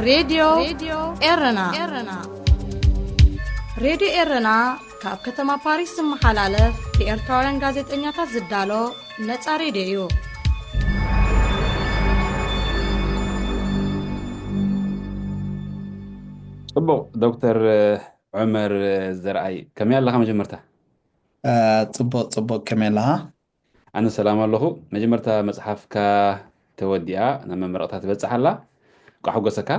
ሬድዮ ኤረና። ሬድዮ ኤረና ካብ ከተማ ፓሪስ ዝመሓላለፍ ብኤርትራውያን ጋዜጠኛታት ዝዳሎ ነጻ ሬድዮ እዩ። ጽቡቕ፣ ዶክተር ዑመር ዘርኣይ፣ ከመይ ኣለኻ? መጀመርታ። እ፣ ጽቡቕ፣ ጽቡቕ፣ ከመይ ኣለኻ? ኣነ ሰላም ኣለኹ። መጀመርታ መጽሓፍካ ተወዲኣ ናብ መመረቕታ ትበጽሕ ኣላ። እንቋዕ ሓጎሰካ።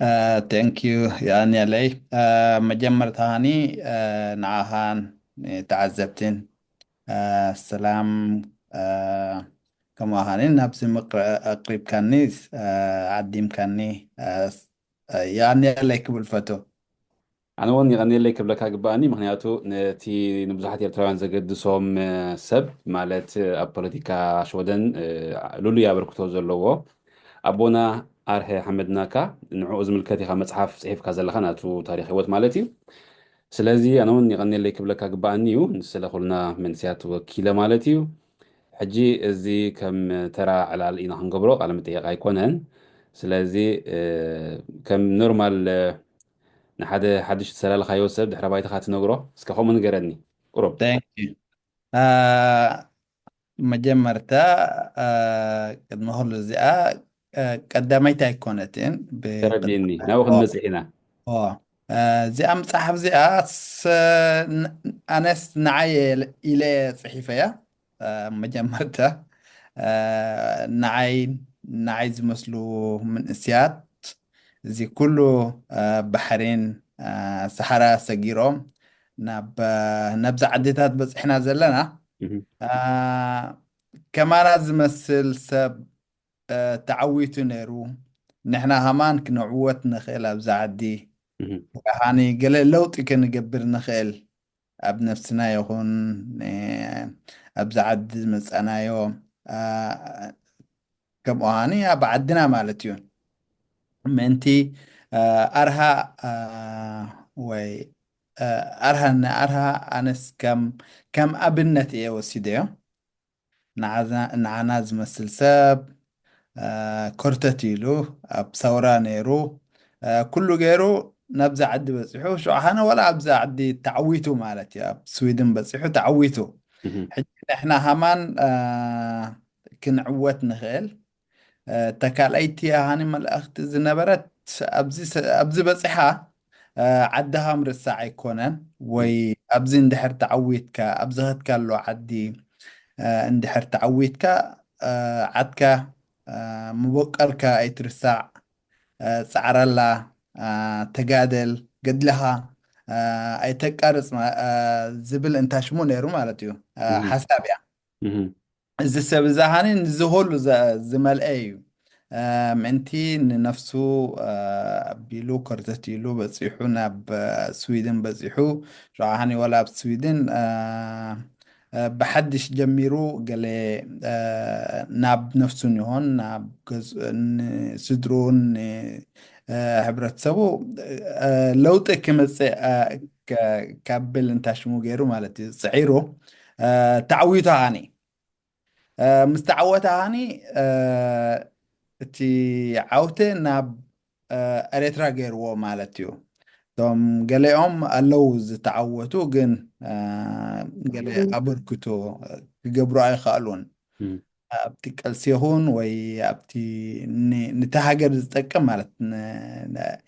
እ፣ thank you፣ የቐንየለይ። እ፣ መጀመርታ ሃኒ፣ እ፣ ንዓኻን ንተዓዘብትን፣ እ፣ ሰላም፣ እ፣ ከምኡ ሃኒ ናብዚ ምቕረ-፣ ኣቕሪብካኒ፣ እ፣ ዓዲምካኒ፣ እ፣ ስ-፣ እ፣ የቐንየለይ ክብል ፈቱ። ኣነ እውን የቐንየለይ ክብለካ ግባኣኒ፣ ምኽንያቱ ነቲ ንብዙሓት ኤርትራውያን ዘገድሶም፣ እ፣ ሰብ፣ ማለት ኣብ ፖለቲካ ሽወደን፣ እ፣ ልሉይ ኣበርክቶ ዘለዎ ኣቦና ኣርሀ ሓመድናካ፣ ንዕኡ ዝምልከት ኢኻ መጽሓፍ ጽሒፍካ ዘለኻ፣ ናቱ ታሪኽ ህይወት ማለት እዩ። ስለዚ ኣነ እውን የቐንየለይ ክብለካ ግባኣኒ እዩ፣ ስለ ኩልና መንእሰያት ወኪለ ማለት እዩ። ሕጂ እዚ ከም ተራ ዕላል ኢና ክንገብሮ፣ ቃለ መጠየቕ ኣይኮነን። ስለዚ፣ እ፣ ከም ኖርማል፣ እ፣ ንሓደ ሓድሽ ዝሰላለኻዮ ሰብ ድሕረ ባይታኻ ትነግሮ፣ እስከ ከምኡ ንገረኒ ቁሩብ። Thank you። እ፣ መጀመርታ፣ እ፣ ቅድሚ ኩሉ እዚኣ፣ እ፣ ቀዳመይቲ ኣይኮነትን። ብ-፣ ተረዲእኒ፣ ናብኡ ክንመጽእ ኢና። ኦ፣ እ፣ እዚኣ መጽሓፍ እዚኣ ስ-፣ ን-፣ ኣነስ ንዓይ ኢለ ጽሒፈያ። እ፣ መጀመርታ፣ እ፣ ንዓይ፣ ንዓይ ዝመስሉ መንእስያት እዚ ኩሉ፣ እ፣ ባሕሪን፣ እ፣ ሰሓራ ሰጊሮም ናብ፣ እ፣ ናብዚ ዓድታት በጺሕና ዘለና፣ እህ። እ፣ ከማና ዝመስል ሰብ፣ እ፣ ተዓዊቱ ነይሩ። ንሕና ከማን ክንዕወት ንኽእል ኣብዚ ዓዲ። እህ። ወይ ከዓኒ ገለ ለውጢ ክንገብር ንኽእል። ኣብ ነፍስና ይኹን፣ እ፣ ኣብዚ ዓዲ ዝመጻናዮ፣ እ፣ ከምኡ ከዓኒ ኣብ ዓድና ማለት እዩ። ምእንቲ፣ እ፣ ኣርሃ፣ እ፣ ወይ፣ እ፣ ኣርሃ፣ ንኣርሃ ኣነስ ከም፣ ከም ኣብነት እየ ወሲደዮ። ንዓዛ-፣ ንዓና ዝመስል ሰብ፣ እ፣ ኮርተት ኢሉ ኣብ ሰውራ ነይሩ፣ እ፣ ኩሉ ገይሩ ናብዛ ዓዲ በጺሑ፣ ሽዑ ሃነ ወላ ኣብዛ ዓዲ ተዓዊቱ ማለት እዩ። ኣብ ስዊድን በጺሑ ተዓዊቱ። እህ። ሕጂ ንሕና ሃማን፣ እ፣ ክንዕወት ንኽእል። እ፣ እታ ካልኣይቲ ሃኒ መልእኽቲ ዝነበረት ኣብዚ ሰ-፣ ኣብዚ በጺሓ፣ እ፣ ዓድኻ ምርሳዕ ኣይኮነን፣ ወይ ኣብዚ እንድሕር ተዓዊትካ፣ ኣብ ዝኸድካሉ ዓዲ፣ እ፣ እንድሕር ተዓዊትካ፣ እ፣ ዓድካ፣ እ፣ መበቆልካ ኣይትርሳዕ፣ እ፣ ጻዕረላ፣ እ፣ ተጋደል፣ ገድልኻ፣ እ፣ ኣይተቃርጽ ማ-፣ እ፣ ዝብል እንታሽሙ ነይሩ ማለት እዩ። እ፣ እህ። ሓሳብ እያ። እህ። እዚ ሰብ እዚ ሃኒ ንዝኾሉ ዘ-፣ ዝመልአ እዩ። እ፣ ምእንቲ ንነፍሱ፣ እ፣ ኣቢሉ ኮርተት ኢሉ በጺሑ ናብ፣ እ፣ ስዊድን በጺሑ። ሽዑ ሃኒ ወላ ኣብ ስዊድን፣ እ፣ እ፣ ብሓድሽ ጀሚሩ ገለ፣ እ፣ ናብ ነፍሱን ይኹን ናብ ገዝ-፣ ንስድሩን ን-፣ እ፣ ሕብረተሰቡ፣ እ፣ ለውጢ ክመጽእ፣ እ፣ ከ-፣ ከብል እንታሽሙ ገይሩ ማለት እዩ። ጽዒሩ፣ እ፣ ተዓዊቱ ሃኒ። እ፣ ምስ ተዓወተ ሃኒ፣ እ፣ እቲ ዓውተ ናብ፣ እ፣ ኤርትራ ገይርዎ ማለት እዩ። እቶም ገሊኦም ኣለዉ ዝተዓወቱ፣ ግን፣ እ፣ ገለ ኣበርክቶ ክገብሩ ኣይኸኣሉን። እም። ኣብቲ ቀልሲ ይኹን ወይ ኣብቲ ን-፣ ነታ ሃገር ዝጠቅም ማለት ን-፣ ን-፣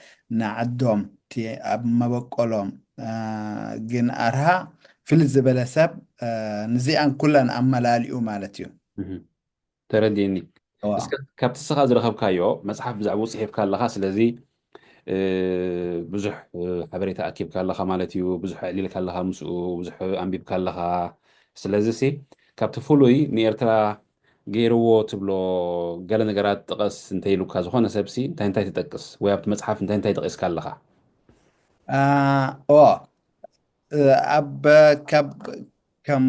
ንዓዶም፣ እቲ ኣብ መበቆሎም፣ እ፣ ግን ኣርሃ ፍልይ ዝበለ ሰብ፣ እ፣ ንዚኣን ኩለን ኣመላሊኡ ማለት እዩ። እህ። ተረዲእኒ። እዋ። እስከ ካብቲ ንስኻ ዝረኸብካዮ መጽሓፍ ብዛዕባኡ ጽሒፍካ ኣለኻ፣ ስለዚ፣ እ፣ ብዙሕ፣ እ፣ ሓበሬታ ኣኪብካ ኣለኻ ማለት እዩ፣ ብዙሕ ኣዕሊልካ ኣለኻ ምስኡ፣ ብዙሕ ኣንቢብካ ኣለኻ። ስለዚሲ ካብቲ ፍሉይ ንኤርትራ ገይርዎ ትብሎ ገለ ነገራት ጥቐስ እንተ ኢሉካ፣ ዝኾነ ሰብሲ እንታይ እንታይ ትጠቅስ? ወይ ኣብቲ መጽሓፍ እንታይ እንታይ ጠቒስካ ኣለኻ? አ፣ ኦ፣ እ፣ ኣብ፣ ካብ፣ ከም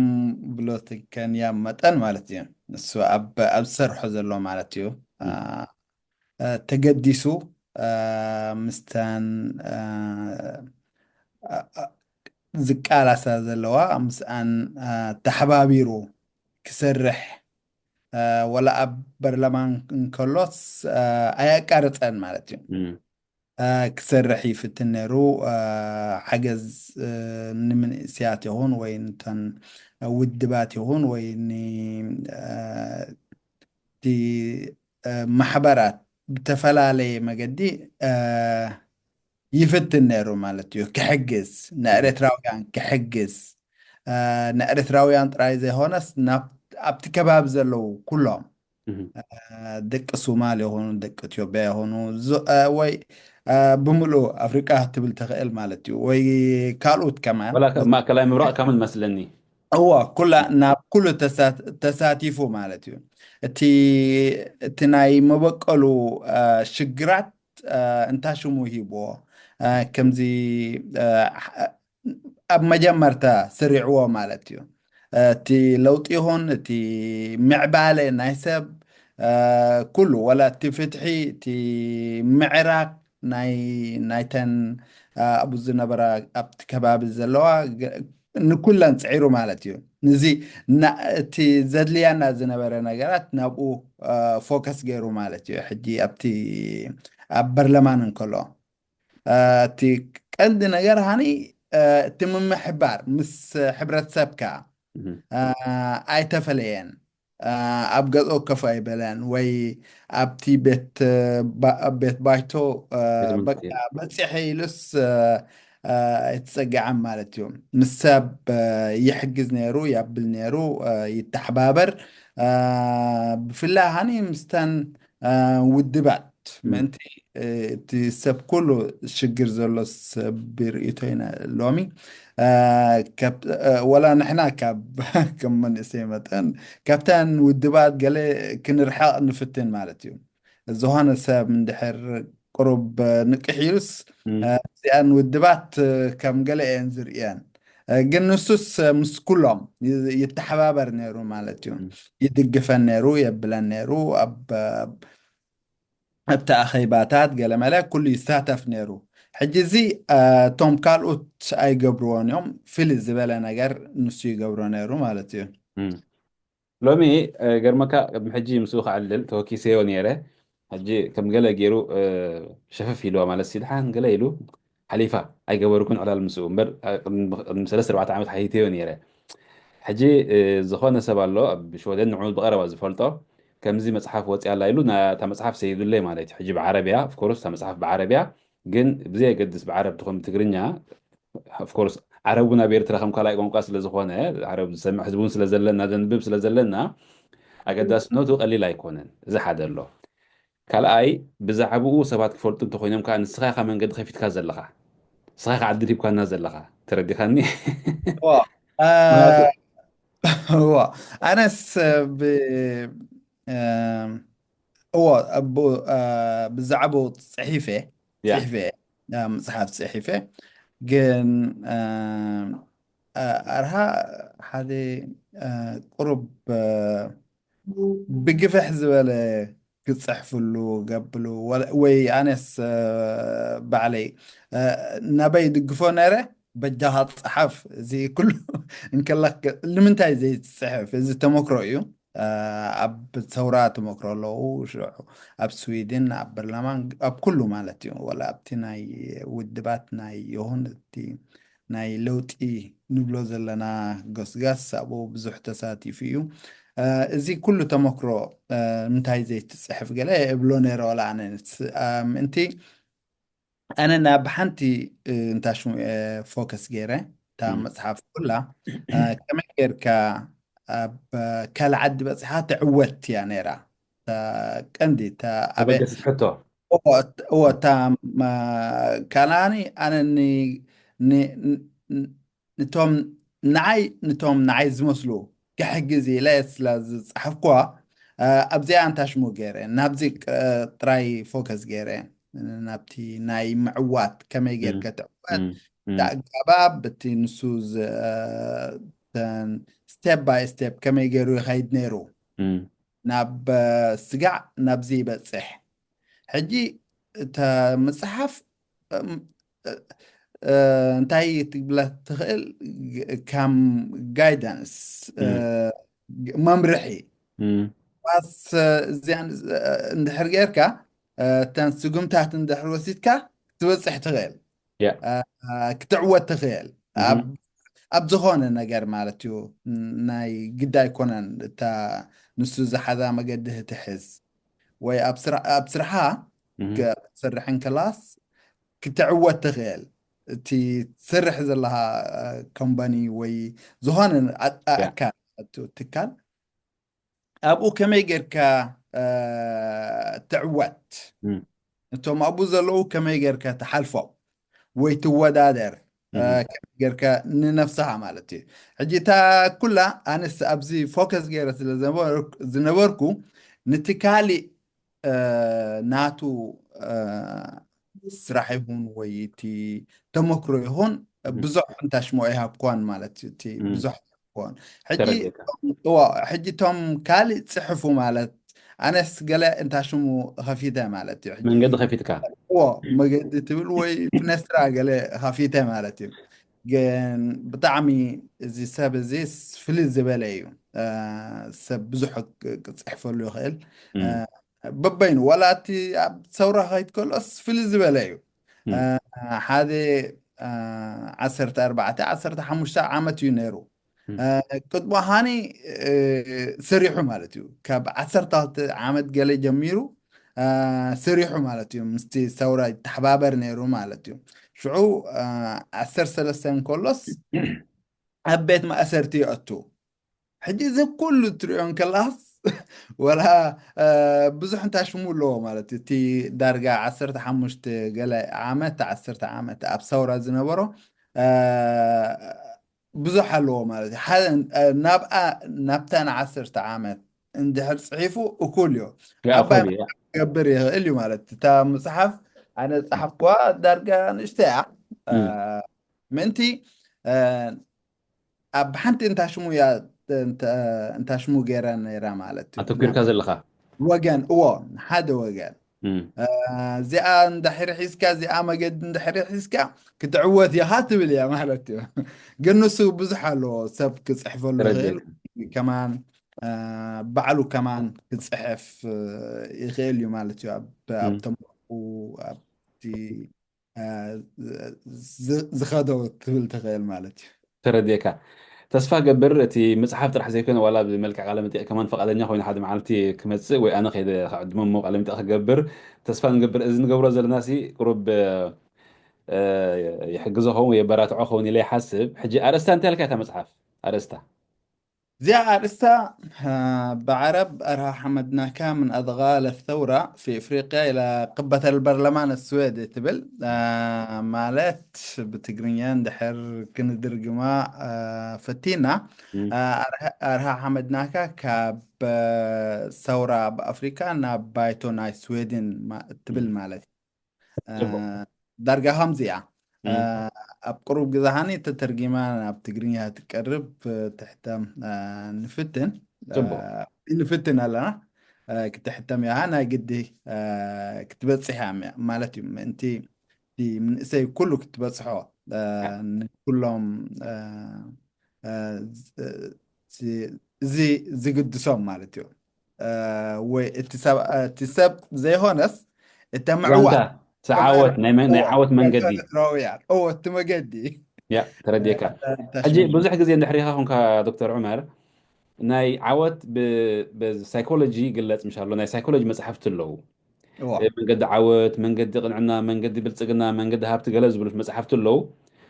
ብሎቲከኛ መጠን ማለት እዩ። ንሱ ኣብ፣ ኣብ ዝሰርሖ ዘሎ ማለት እዩ። አ፣ እም። እ፣ ተገዲሱ፣ እ፣ ምስተን፣ እ፣ እ፣ እ፣ ዝቃላሳ ዘለዋ ምስኣን፣ እ፣ ተሓባቢሩ ክሰርሕ፣ ወላ ኣብ በርለማን እንከሎስ ኣየቃርፀን ማለት እዩ። ክሰርሕ ይፍትን ነይሩ። ሓገዝ ንምንእስያት ይኹን ወይ ንተን ውድባት ይኹን ወይ ማሕበራት ብተፈላለየ መገዲ ይፍትን ነይሩ ማለት እዩ። ክሕግዝ፣ ንኤርትራውያን ክሕግዝ፣ ንኤርትራውያን ጥራይ ዘይኮነስ ኣብቲ ከባቢ ዘለዉ ኩሎም ደቂ ሶማል ይኹኑ ደቂ ኢትዮጵያ ይኹኑ ወይ ብምሉእ ኣፍሪቃ ክትብል ትኽእል ማለት እዩ። ወይ ካልኦት ከማን ማእከላይ ምብራቕ ከምል መስለኒ። እዎ፣ ኩላ ናብ ኩሉ ተሳቲፉ ማለት እዩ። እቲ እቲ ናይ መበቀሉ ሽግራት እንታ ሽሙ ሂብዎ ከምዚ ኣብ መጀመርታ ስሪዕዎ ማለት እዩ። እቲ ለውጢ ይኹን እቲ ምዕባለ ናይ ሰብ ኩሉ ወላ እቲ ፍትሒ እቲ ምዕራቅ ናይ ናይተን ኣብኡ ዝነበራ ኣብቲ ከባቢ ዘለዋ ንኩለን ፅዒሩ ማለት እዩ። ንዚ እቲ ዘድልያና ዝነበረ ነገራት ናብኡ ፎከስ ገይሩ ማለት እዩ። ሕጂ ኣብቲ ኣብ በርለማን እንከሎ እቲ ቀንዲ ነገር ሃኒ እቲ ምምሕባር ምስ ሕብረተሰብካ ኣይተፈለየን። ኣብ ገዝኦ ከፍ ኣይበለን ወይ ኣብቲ ቤት ቤት ባይቶ በቃ በፂሐ ኢሉስ ኣይተፀግዐን ማለት እዩ። ምስ ሰብ ይሕግዝ ነይሩ፣ የብል ነይሩ፣ ይተሓባበር። ብፍላይ ሃኒ ምስተን ውድባት ምእንቲ እቲ ሰብ ኩሉ ሽግር ዘሎ ሰብ ርእይቶ ኢና ሎሚ። ወላ ንሕና ካብ ከም መንእሰይ መጠን ካብተን ውድባት ገለ ክንርሕቕ ንፍትን ማለት እዩ። ዝኾነ ሰብ እንድሕር ቅሩብ ንቅሕ ኢሉስ እዚኣን ውድባት ከም ገለ እየን ዝርእየን። ግን ንሱስ ምስ ኩሎም ይተሓባበር ነይሩ ማለት እዩ። ይድግፈን ነይሩ፣ የብለን ነይሩ። ኣብ ኣብቲ ኣኼባታት ገለመለ ኩሉ ይሳተፍ ነይሩ። ሕጂ እዚ እቶም ካልኦት ኣይገብርዎን እዮም። ፍልይ ዝበለ ነገር ንሱ ይገብሮ ነይሩ ማለት እዩ። ሎሚ ገርመካ ቅድሚ ሕጂ ምስኡ ክዕልል ተወኪሰዮ ነይረ። ሕጂ ከም ገለ ገይሩ ሸፈፍ ኢልዋ ማለት ሲ ድሓን ገለ ኢሉ ሓሊፋ ኣይገበርኩን ዕላል ምስኡ እምበር ቅድሚ ሰለስተ ኣርባዕተ ዓመት ሓቲተዮ ነይረ። ሕጂ ዝኾነ ሰብ ኣሎ ኣብ ሽወደን ንዑ ብቐረባ ዝፈልጦ ከምዚ መፅሓፍ ወፂኣ ኣላ ኢሉ እታ መፅሓፍ ሰይዱለይ ማለት እዩ። ሕጂ ብዓረብያ ኦፍኮርስ እታ መፅሓፍ ብዓረብያ ግን ብዘየገድስ ብዓረብ ትኾን ብትግርኛ ኦፍኮርስ ዓረብ እውን ኣብ ኤርትራ ከም ካልኣይ ቋንቋ ስለዝኾነ ዓረብ ዝሰምዕ ህዝቢ እውን ስለዘለና ዘንብብ ስለዘለና ኣገዳስነቱ ቀሊል ኣይኮነን። እዚ ሓደ ኣሎ። ካልኣይ ብዛዕባኡ ሰባት ክፈልጡ እንተኮይኖም ከዓ ንስኻ ኢኻ መንገዲ ከፊትካ ዘለኻ፣ ንስኻ ኢኻ ዕድል ሂብካና ዘለኻ። ተረዲኻኒ? እዎ ኣነስ እዎ ብዛዕባኡ ፅሒፈ ፅሒፈ መፅሓፍ ፅሒፈ ግን ኣርሃ ሓደ ቁሩብ ብግፍሕ ዝበለ ክፅሕፍሉ ገብሉ ወይ ኣነስ ባዕለይ ናበይ ይድግፎ ነረ በጃኻ ፀሓፍ እዚ ኩሉ እንከላ ንምንታይ ዘይትፅሕፍ እዚ ተመክሮ እዩ። ኣብ ሰውራ ተመክሮ ኣለዉ ሽዑ ኣብ ስዊድን ኣብ በርላማን ኣብ ኩሉ ማለት እዩ ወላ ኣብቲ ናይ ውድባት ናይ ይኹን እቲ ናይ ለውጢ ንብሎ ዘለና ጎስጋስ ኣብኡ ብዙሕ ተሳቲፉ እዩ። እዚ ኩሉ ተመክሮ ምንታይ ዘይትፅሕፍ ገለ እብሎ ነይረ ወላ ኣነ ምእንቲ ኣነ ናብ ሓንቲ እንታሽሙ ፎከስ ገይረ እታ መፅሓፍ ኩላ ከመይ ጌርካ ኣብ ካልእ ዓዲ በፂሓ ትዕወት እያ ነይራ። ቀንዲ እታ ካልኣኒ ኣነ ንቶም ንዓይ ንቶም ንዓይ ዝመስሉ ክሕግዝ ኢለ ስለ ዝፀሓፍኳ ኣብዚኣ እንታሽሙ ገይረ ናብዚ ጥራይ ፎከስ ገይረ ናብቲ ናይ ምዕዋት ከመይ ጌርከ ትዕወት ኣገባብ እቲ ንሱ step by step ከመይ ገይሩ ይኸይድ ነይሩ ናብ ስጋዕ ናብዚ ይበፅሕ። ሕጂ እታ መፅሓፍ እንታይ ትብላ ትኽእል ከም guidance መምርሒ ምናልባት እዚኣን እንድሕር ጌርካ፣ እተን ስጉምታት እንድሕር ወሲድካ ክትበፅሕ ትኽእል። ክትዕወት ትኽእል። ኣብ ዝኾነ ነገር ማለት እዩ። ናይ ግዳይ ኣይኮነን እታ ንሱ ዝሓዛ መገዲ ትሕዝ ወይ ኣብ ስርሓ ክትሰርሕ እንከላስ ክትዕወት ትኽእል። እቲ ትሰርሕ ዘለኻ ኮምፓኒ ወይ ዝኾነ ኣካል ትካል ኣብኡ ከመይ ጌርካ ትዕወት፣ እቶም ኣብኡ ዘለዉ ከመይ ጌርካ ትሓልፎም ወይ ትወዳደር፣ ከመይ ጌርካ ንነፍስኻ ማለት እዩ። ሕጂ እታ ኩላ ኣነስ ኣብዚ ፎከስ ገይረ ስለ ዝነበርኩ፣ ነቲ ካሊእ ናቱ ስራሕ ይኹን ወይ እቲ ተመክሮ ይኹን ብዙሕ እንታሽሞ ኣይሃብኳን ማለት እዩ። እቲ ብዙሕ ኣይሃብኳን። ሕጂ ሕጂ እቶም ካልእ ጽሕፉ ማለት ኣነስ ገለ እንታሽሙ ከፊተ ማለት እዩ። ሕጂ መንገዲ ከፊትካ እዎ መገዲ ትብል ወይ ፍነስትራ ገለ ከፊተ ማለት እዩ። ግን ብጣዕሚ እዚ ሰብ እዚ ፍልይ ዝበለ እዩ። ሰብ ብዙሕ ክጽሕፈሉ ይኽእል። በበይኑ ዋላ እቲ ኣብ ሰውራ ከይድ ከሎስ ፍልይ ዝበለ እዩ። ሓደ ዓሰርተ ኣርባዕተ ዓሰርተ ሓሙሽተ ዓመት እዩ ነይሩ። ቅድሞ ሃኒ ሰሪሑ ማለት እዩ። ካብ ዓሰርተ ክልተ ዓመት ገለ ጀሚሩ ሰሪሑ ማለት እዩ። ምስቲ ሰውራ ይተሓባበር ነይሩ ማለት እዩ። ሽዑ ዓሰርተ ሰለስተ እንከሎስ ኣብ ቤት ማእሰርቲ ይኣቱ። ሕጂ እዚ ኩሉ ትሪኦ እንከላስ ወላ ብዙሕ እንታይ ሽሙ ኣለዎ ማለት እዩ። እቲ ዳርጋ ዓሰርተ ሓሙሽተ ገለ ዓመት ዓሰርተ ዓመት ኣብ ሰውራ ዝነበሮ ብዙሕ ኣለዎ ማለት እዩ። ናብኣ ናብታ ንዓሰርተ ዓመት እንድሕር ፅሒፉ እኩል እዩ። ዓባይ ገብር ይኽእል እዩ ማለት እታ መፅሓፍ ኣነ ዝፀሓፍኩዋ ዳርጋ ንእሽተያ ምእንቲ ኣብ ሓንቲ እንታሽሙ እያ እንታሽሙ ገይራ ነይራ ማለት እዩ። ኣተኩርካ ዘለኻ ወገን እዎ ሓደ ወገን እዚኣ እንድሕሪ ሒዝካ እዚኣ መገዲ እንድሕሪ ሒዝካ ክትዕወት ኢኻ ትብል እያ ማለት እዩ። ግን ንሱ ብዙሕ ኣለዎ ሰብ ክፅሕፈሉ ይኽእል ከማን ባዕሉ ከማን ክፅሕፍ ይኽእል እዩ ማለት እዩ። ኣብ ተመርቁ ኣብቲ ዝኸዶ ትብል ትኽእል ማለት እዩ። ተረድየካ። ተስፋ ገብር እቲ መፅሓፍ ጥራሕ ዘይኮነ ዋላ ብመልክዕ ቃለ መጠይቅ ከማን ፈቃደኛ ኮይኑ ሓደ መዓልቲ ክመፅእ ወይ ኣነ ከይደ ክዕድሞ እሞ ቃለ መጠይቅ ክገብር ተስፋ ንገብር። እዚ ንገብሮ ዘለና ሲ ቅሩብ ይሕግዞ ኸውን ወይ የበራትዖ ኸውን ኢለ ይሓስብ። ሕጂ ኣርእስታ እንታይ ኢልካ እታ መፅሓፍ ኣርእስታ? እዚኣ ኣርእስታ ብዓረብ ኣርሃ ሓመድናካ ምን ኣድጋል ሰውራ ፊ ኣፍሪቅያ ኢላ ቅበተ ልበርለማን ስዌድ ትብል ማለት ብትግርኛ እንድሕር ክንድርግማ ፈቲና ኣርሃ ሓመድናካ ካብ ሰውራ ኣብ ኣፍሪካ ናብ ባይቶ ናይ ስዌድን ትብል ማለት ዳርጋ ከምዚ እያ። ኣብ ቅሩብ ግዜ ሃኒ ተተርጊማ ናብ ትግርኛ ትቀርብ ትሕተም ንፍትን ንፍትን ኣለና ክትሕተም እያ ናይ ግዲ ክትበፅሕ እያ ማለት እዩ። ምእንቲ እቲ ምንእሰይ ኩሉ ክትበፅሖ ንኩሎም እዚ ዝግድሶም ማለት እዩ። ወይ እቲ ሰብ ዘይኮነስ እተ ምዕዋት ዓወት ናይ ዓወት መንገዲ እቲ መገዲ ተረዲካ። ሕጂ ብዙሕ ግዜ እንድሕሪካ ኮንካ ዶክተር ዑመር ናይ ዓወት ብሳይኮሎጂ ይግለፅ ምሻሎ ናይ ሳይኮሎጂ መፅሓፍቲ ኣለዉ። መንገዲ ዓወት፣ መንገዲ ቅንዕና፣ መንገዲ ብልፅግና፣ መንገዲ ሃብቲ ገለ ዝብሉ መፅሓፍቲ ኣለዉ።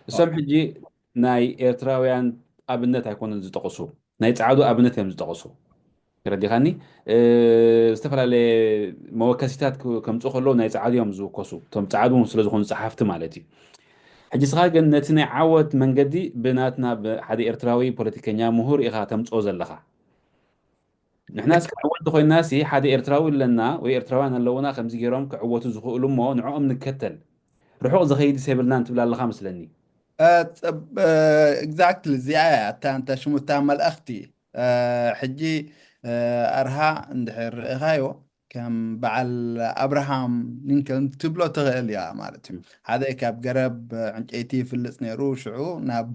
እሶም ሕጂ ናይ ኤርትራውያን ኣብነት ኣይኮነን ዝጠቕሱ፣ ናይ ጻዕዱ ኣብነት እዮም ዝጠቕሱ። ተረዲኻኒ? ዝተፈላለየ መወከሲታት ከምፁ ከለዉ ናይ ጻዕዱ እዮም ዝውከሱ፣ እቶም ጻዕዱ ስለ ዝኾኑ ጸሓፍቲ ማለት እዩ። ሕጂ ስኻ ግን ነቲ ናይ ዓወት መንገዲ ብናትና ሓደ ኤርትራዊ ፖለቲከኛ ምሁር ኢኻ ተምፅኦ ዘለኻ። ንሕና እስከ ዓወት ኮይንና ሲ ሓደ ኤርትራዊ ኣለና ወይ ኤርትራውያን ኣለውና ከምዚ ገይሮም ክዕወቱ ዝኽእሉ እሞ ንዕኦም ንከተል። ርሑቕ ዝኸይድ ሲ የብልናን ትብል ኣለኻ መስለኒ። Exactly እዚኣ እያ እታ እንተ ሽሙ እታ መልእኽቲ። ሕጂ ኣርሃ እንድሕር ርኢኻዮ ከም በዓል ኣብርሃም ሊንከን ትብሎ ትኽእል እያ ማለት እዩ። ሓደ ካብ ገረብ ዕንጨይቲ ይፍልፅ ነይሩ ሽዑ ናብ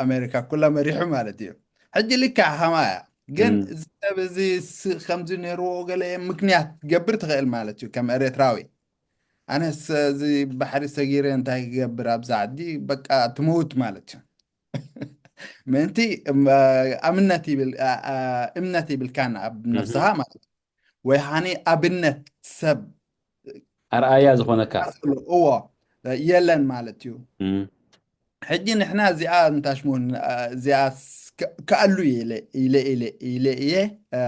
ኣሜሪካ ኩላ መሪሑ ማለት እዩ። ሕጂ ልክዕ ከማ እያ። ግን እዚ ሰብ እዚ ስ- ከምዚ ነይርዎ ገለ ምክንያት ትገብር ትኽእል ማለት እዩ። ከም ኤርትራዊ ኣነስ እዚ ባሕሪ ሰጊረ እንታይ ክገብር ኣብዛ ዓዲ፣ በቃ ትመውት ማለት እዩ። ምእንቲ እም- ኣምነት ይብል ኣ- ኣ- እምነት ይብልካን ኣብ ነብስኻ ማለት እዩ። ወይ ሃኒ ኣብነት ሰብ ኣርኣያ ዝኾነካ። እዎ የለን ማለት እዩ። እም። ሕጂ ንሕና እዚኣ እንታሽሙን እዚኣ ስ- ከ- ክኣሉ ኢለ ኢለ ኢለ ኢለ እየ እ፣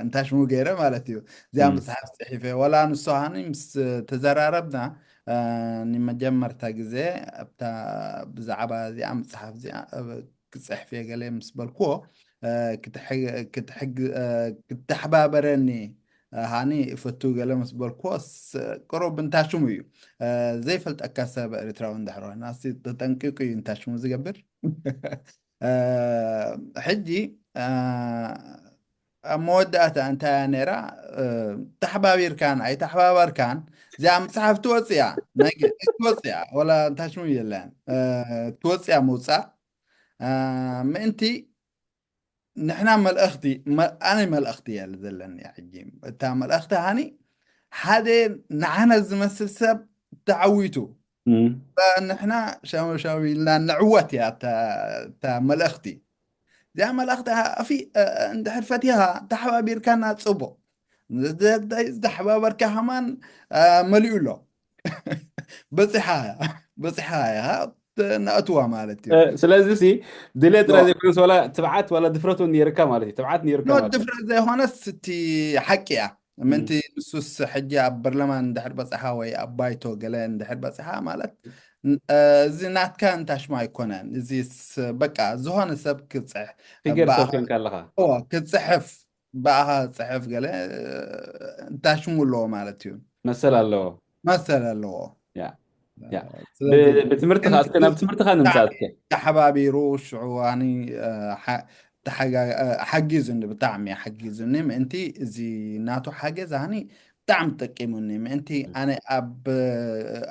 እንታሽሙ ገይረ ማለት እዩ። እዚኣ እም። መፅሓፍ ፅሒፈ ዋላ ንሱ ሃኒ ምስ ተዘራረብና እ፣ ንመጀመርታ ግዜ ኣብታ ብዛዕባ እዚኣ መፅሓፍ እዚኣ እ፣ ክፅሕፍ እየ ገለ ምስ በልክዎ እ፣ ክትሕ- ክትሕግ- እ፣ ክተሓባበረኒ እ፣ ሃኒ እፈቱ ገለ ምስ በልክዎ ስ- ቅሩብ እንታሽሙ እዩ እ፣ ዘይፈልጠካ ሰብ ኤርትራዊ እንድሕር ኮይና ሲ ተጠንቂቁ እዩ እንታሽሙ ዝገብር እ፣ ሕጂ እ፣ ኣብ መወዳእታ እንታይ እያ ነይራ እ፣ ተሓባቢርካን ኣይተሓባበርካን እዚኣ መፅሓፍ ትወፅእ እያ ናይ ገ- ትወፅእ እያ ወላ እንታሽሙ የለን እ፣ ትወፅእ እያ ምውፃእ እ፣ ምእንቲ ንሕና መልእኽቲ መ- ኣነ መልእኽቲ እያ ዘለኒ ሕጂ እታ መልእኽቲ ሃኒ ሓደ ንዓነ ዝመስል ሰብ ተዓዊቱ እም። ንሕና ሻውሻው ኢልና ንዕወት እያ እታ እታ መልእኽቲ እዚኣ መልእኽቲ ሃ- ኣፊ እ- እንድሕር ፈቲኻ ተሓባቢርካና ፅቡቕ ዘ- ዘ- ዝተሓባበርካ ሃማን እ፣ መሊኡ ኣሎ በፂሓ እያ በፂሓ እያ ነእትዋ ማለት እዩ እ፣ ስለዚ ሲ ድሌት ጥራይ ኖ ዘይኮነስ ዋላ ትብዓት ዋላ ድፍረት እውን ነይርካ ማለት እዩ። ትብዓት ነይርካ ኖ ማለት እዩ። ድፍረት ዘይኮነስ እቲ ሓቂ እያ እም። ምእንቲ ንሱስ ሕጂ ኣብ በርለማን እንድሕር በፅሓ ወይ ኣብ ባይቶ ገለ እንድሕር በፅሓ ማለት ን- እ፣ እዚ ናትካ እንታሽማ ኣይኮነን እዚስ በቃ ዝኾነ ሰብ ክፅሕ ፊገር ሰብ ብኣኻ ኮንካ ኣለኻ። እዎ ክፅሕፍ ብኣኻ ክፅሕፍ ገለ እ፣ እንታሽሙ ኣለዎ ማለት እዩ መሰል ኣለዎ። መሰል ኣለዎ ያ ያ ስለዚ ብ- ብትምህርትኻ ግን እስከ ናብ ንሱ ትምህርትኻ ንምፃእ ብጣዕሚ እስከ። ተሓባቢሩ ሽዑ ኣኒ እ፣ ሓ- ተሓጋ- እ፣ ሓጊዙኒ ብጣዕሚ ሓጊዙኒ ምእንቲ እዚ ናቱ ሓገዝ ኣኒ ብጣዕሚ ጠቂሙኒ ምእንቲ ኣነ ኣብ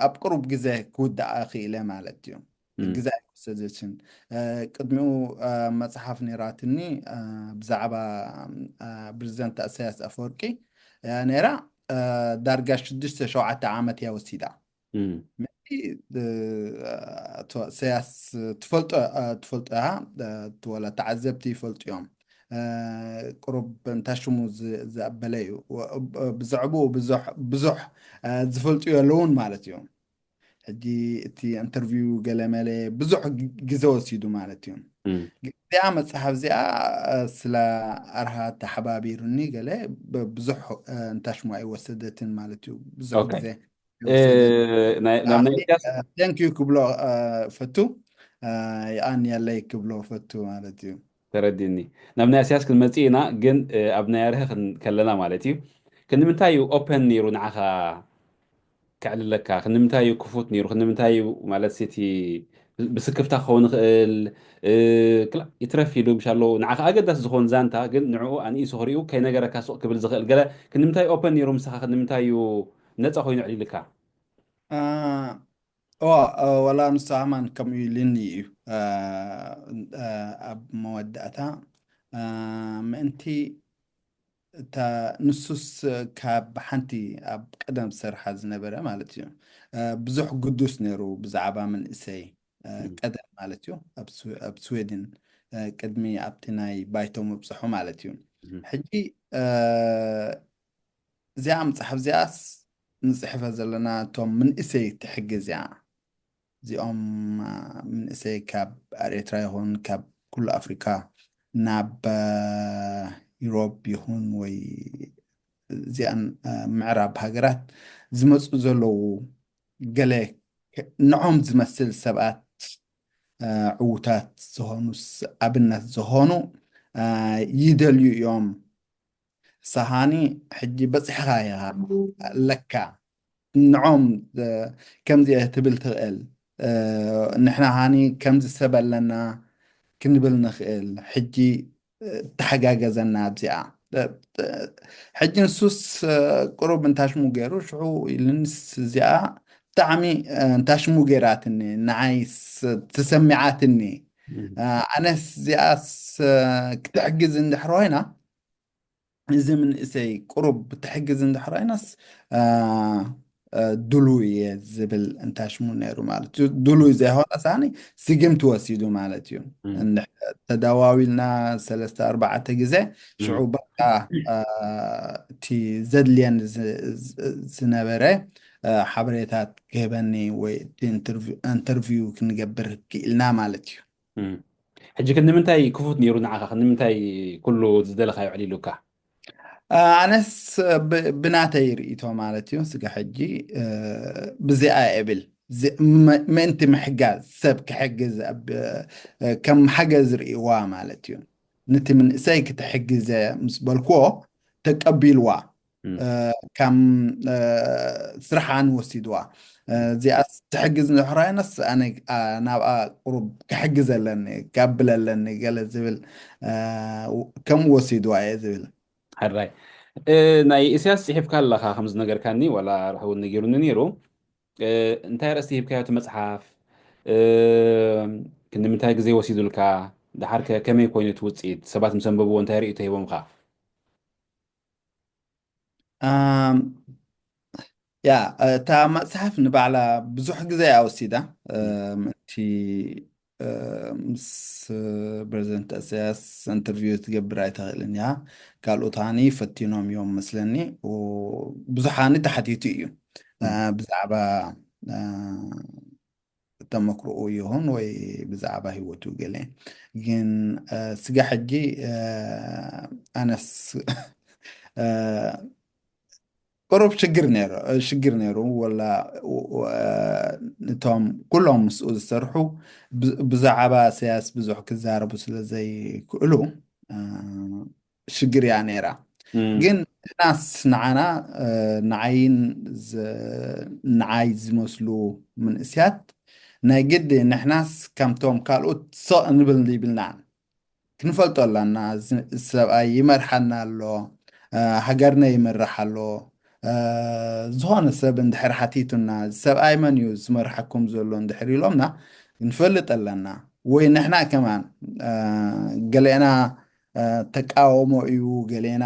ኣብ ቅሩብ ግዜ ክውዳኣ ክኢለ ማለት እዩ እም። ግዜ ኣይወሰደችን እ፣ ቅድሚኡ እ፣ መፅሓፍ ነይራትኒ እ፣ ብዛዕባ እ፣ ፕሬዚደንት ኢሳያስ ኣፈወርቂ እ፣ ነይራ እ፣ ዳርጋ ሽዱሽተ ሸውዓተ ዓመት እያ ወሲዳ እም። ምእንቲ እ፣ ኣቶ ኢሳያስ ትፈልጦ እ፣ ትፈልጦ እያ እ፣ ወላ ተዓዘብቲ ይፈልጡ እዮም እ፣ ቅሩብ እንታይ ሽሙ ዝ- ዝኣበለ እዩ ወ- እ፣ ብዛዕብኡ ብዙሕ ብዙሕ እ፣ ዝፈልጡ የለውን ማለት እዩ ሕጂ እቲ ኢንተርቪው ገለመለ ብዙሕ ግ- ግዜ ወሲዱ ማለት እዩ እም። እዚኣ መፅሓፍ እዚኣ እ፣ ስለ ኣርሃ ተሓባቢሩኒ ገለ ብ- ብዙሕ እ፣ እንታይ ሽሙ ኣይወሰደትን ማለት እዩ ብዙሕ ኦኬ። ግዜ እ፣ ናይ- ናብ ናይ ኢሳያስ ቴንክ ዩ ክብሎ እ፣ ፈቱ እ፣ ይኣን ያለይ ክብሎ ፈቱ ማለት እዩ ተረዲኒ። ናብ ናይ ኢሳያስ ክንመጽእ ኢና፣ ግን እ፣ ኣብ ናይ ኣርሀ ክን- ከለና ማለት እዩ። ክንምንታይ እዩ ኦፐን ነይሩ ንዓኻ ከዕልለካ? ክንምንታይ እዩ ክፉት ነይሩ? ክንምንታይ እዩ ማለት እቲ ብስክፍታ ክኸውን ይኽእል እ፣ ክላ- ይትረፍ ኢሉ ምሻሎ ንዓኻ ኣገዳሲ ዝኾን ዛንታ ግን ንዕኡ ኣንኢሱ ክሪኡ ከይነገረካ ስቕ ክብል ዝኽእል ገለ ክንምንታይ ኦፐን ነይሩ ምሳኻ? ክንምንታይ እዩ ነፃ ኮይኑ ኣዕሊልካ? እ፣ እዋ እ፣ ዋላ ንሱ ኣማን ከምኡ ኢሉኒ እዩ እ፣ እ፣ ኣብ መወዳእታ እ፣ ምእንቲ እታ ንሱስ ካብ ሓንቲ ኣብ ቀደም ዝሰርሓ ዝነበረ ማለት እዩ እ፣ ብዙሕ ግዱስ ነይሩ ብዛዕባ መንእሰይ እ፣ እም። ቀደም ማለት እዩ ኣብ ስወ- ኣብ ስዌድን እ፣ ቅድሚ ኣብቲ ናይ ባይቶ ምብፅሑ ማለት እዩ እም። ሕጂ እ፣ እዚኣ መፅሓፍ እዚኣስ ንፅሕፈ ዘለና እቶም ምንእሰይ ትሕግዝ እያ እዚኦም እ፣ ምንእሰይ ካብ ኤርትራ ይኹን ካብ ኩሉ ኣፍሪካ ናብ እ፣ ዩሮፕ ይኹን ወይ እዚኣን እ፣ ምዕራብ ሃገራት ዝመፁ ዘለዉ ገለ ክ- ንዖም ዝመስል ሰባት እ፣ ዕዉታት ዝኾኑ ስ- ኣብነት ዝኾኑ እ፣ ይደልዩ እዮም ሰሃኒ ሕጂ በፂሕኻ ኢኻ ኣለካ ንዖም እ፣ ከምዚ እየ ትብል ትኽእል እ፣ ንሕና ሃኒ ከምዚ ሰብ ኣለና ክንብል ንኽእል ሕጂ ተሓጋገዘና ኣብዚኣ ሕጂ ንሱስ ቅሩብ እንታሽሙ ገይሩ ሽዑ ኢልንስ እዚኣ ብጣዕሚ እንታሽሙ ገይራትኒ ንዓይ ተሰሚዓትኒ ኣነስ እዚኣስ ክትሕግዝ እንድሕር ኮይና፣ እዚ መንእሰይ ቁሩብ ብትሕግዝ እንድሕር ኮይናስ ድሉይ እየ ዝብል እንታሽሙ ነይሩ ማለት እዩ። ድሉይ ዘይኮነ ሳኒ ስግምቲ ወሲዱ ማለት እዩ። ተደዋዊልና ሰለስተ ኣርባዕተ ግዜ ሽዑ በቃ እቲ ዘድልየን ዝነበረ ሓበሬታት ክህበኒ ወይ ኢንተርቪው ክንገብር ክኢልና ማለት እዩ። ሕጂ ክንምንታይ ክፉት ነይሩ ንዓኻ? ክንምንታይ ኩሉ ዝደለኻዮ ዕሊሉካ? ኣነስ ብናተይ ርእቶ ማለት እዩ። ስጋ ሕጂ ብዚኣ እብል ምእንቲ ምሕጋዝ ሰብ ክሕግዝ ከም ሓገዝ ርእዋ ማለት እዩ። ነቲ ምንእሰይ ክትሕግዘ ምስ በልክዎ ተቀቢልዋ፣ ከም ስርሓን ወሲድዋ። እዚኣ ትሕግዝ ንሕራይነስ ኣነ ናብኣ ቁሩብ ክሕግዘ ኣለኒ፣ ከብለ ኣለኒ ገለ ዝብል ከምኡ ወሲድዋ እየ ዝብል። ሕራይ ናይ ኢሳያስ ጽሒፍካ ኣለኻ ከም ዝነገርካኒ፣ ዋላ ርሑውን ነጊሩኒ ነይሩ። እንታይ ኣርእስቲ ሂብካዮ እቲ መጽሓፍ? ክንዲ ምንታይ ግዜ ወሲዱልካ? ደሓርከ ከመይ ኮይኑ እቲ ውጽኢት? ሰባት ምስ ኣንበብዎ እንታይ ርእይቶ ሂቦምካ? ያ እታ መጽሓፍ ንባዕላ ብዙሕ ግዜ እያ ወሲዳ። ምእንቲ ምስ ፕረዚደንት ኢሳያስ ኢንተርቪው ትገብር ኣይትኽእልን እያ። ካልኦት ሃኒ ፈቲኖም እዮም መስለኒ። ብዙሕ ሃኒ ተሓቲቱ እዩ ብዛዕባ ተመክሮኡ ይኹን ወይ ብዛዕባ ህይወቱ ገለ። ግን ስጋ ሕጂ ኣነስ ቁሩብ ሽግር ነይሩ ሽግር ነይሩ ወላ እቶም ኩሎም ምስኡ ዝሰርሑ ብዛዕባ ኢሳያስ ብዙሕ ክዛረቡ ስለ ዘይክእሉ ሽግር እያ ነይራ። ግን ንሕናስ ንዓና ንዓይን ንዓይ ዝመስሉ ምንእስያት ናይ ግዲ ንሕናስ ከምቶም ካልኦት ሰቕ ንብል ይብልናን ክንፈልጦ ኣለና። ሰብኣይ ይመርሓና ኣሎ፣ ሃገርና ይመርሕ ኣሎ። ዝኾነ ሰብ እንድሕር ሓቲቱና ሰብኣይ መን እዩ ዝመርሓኩም ዘሎ እንድሕር ኢሎምና ክንፈልጥ ኣለና። ወይ ንሕና ከማን ገሌና ተቃወሞ እዩ፣ ገሌና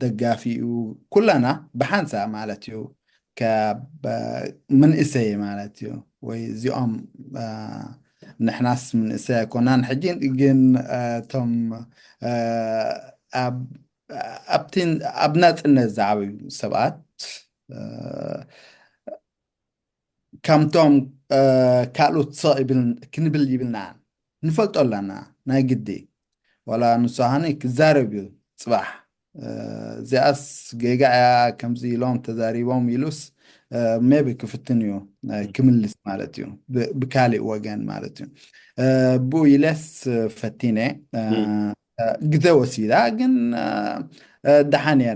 ደጋፊ እዩ፣ ኩላና ብሓንሳ ማለት እዩ። ካብ ምንእሰይ ማለት እዩ። ወይ እዚኦም ንሕናስ ምንእሰይ ኣይኮናን ሕጂ ግን እቶም ኣብቲ ኣብ ናጽነት ዝዓበዩ ሰባት ከምቶም ካልኦት ስቕ ክንብል ይብልና ንፈልጦ ኣለና ናይ ግዲ። ዋላ ንሱ ሃኒ ክዛረብ እዩ ጽባሕ። እዚኣስ ጌጋ እያ፣ ከምዚ ኢሎም ተዛሪቦም ኢሉስ ሜቢ ክፍትን እዩ ክምልስ ማለት እዩ፣ ብካሊእ ወገን ማለት እዩ። ብኡ ኢለስ ፈቲነ ግዜ ወሲዳ፣ ግን ደሓን እያ፣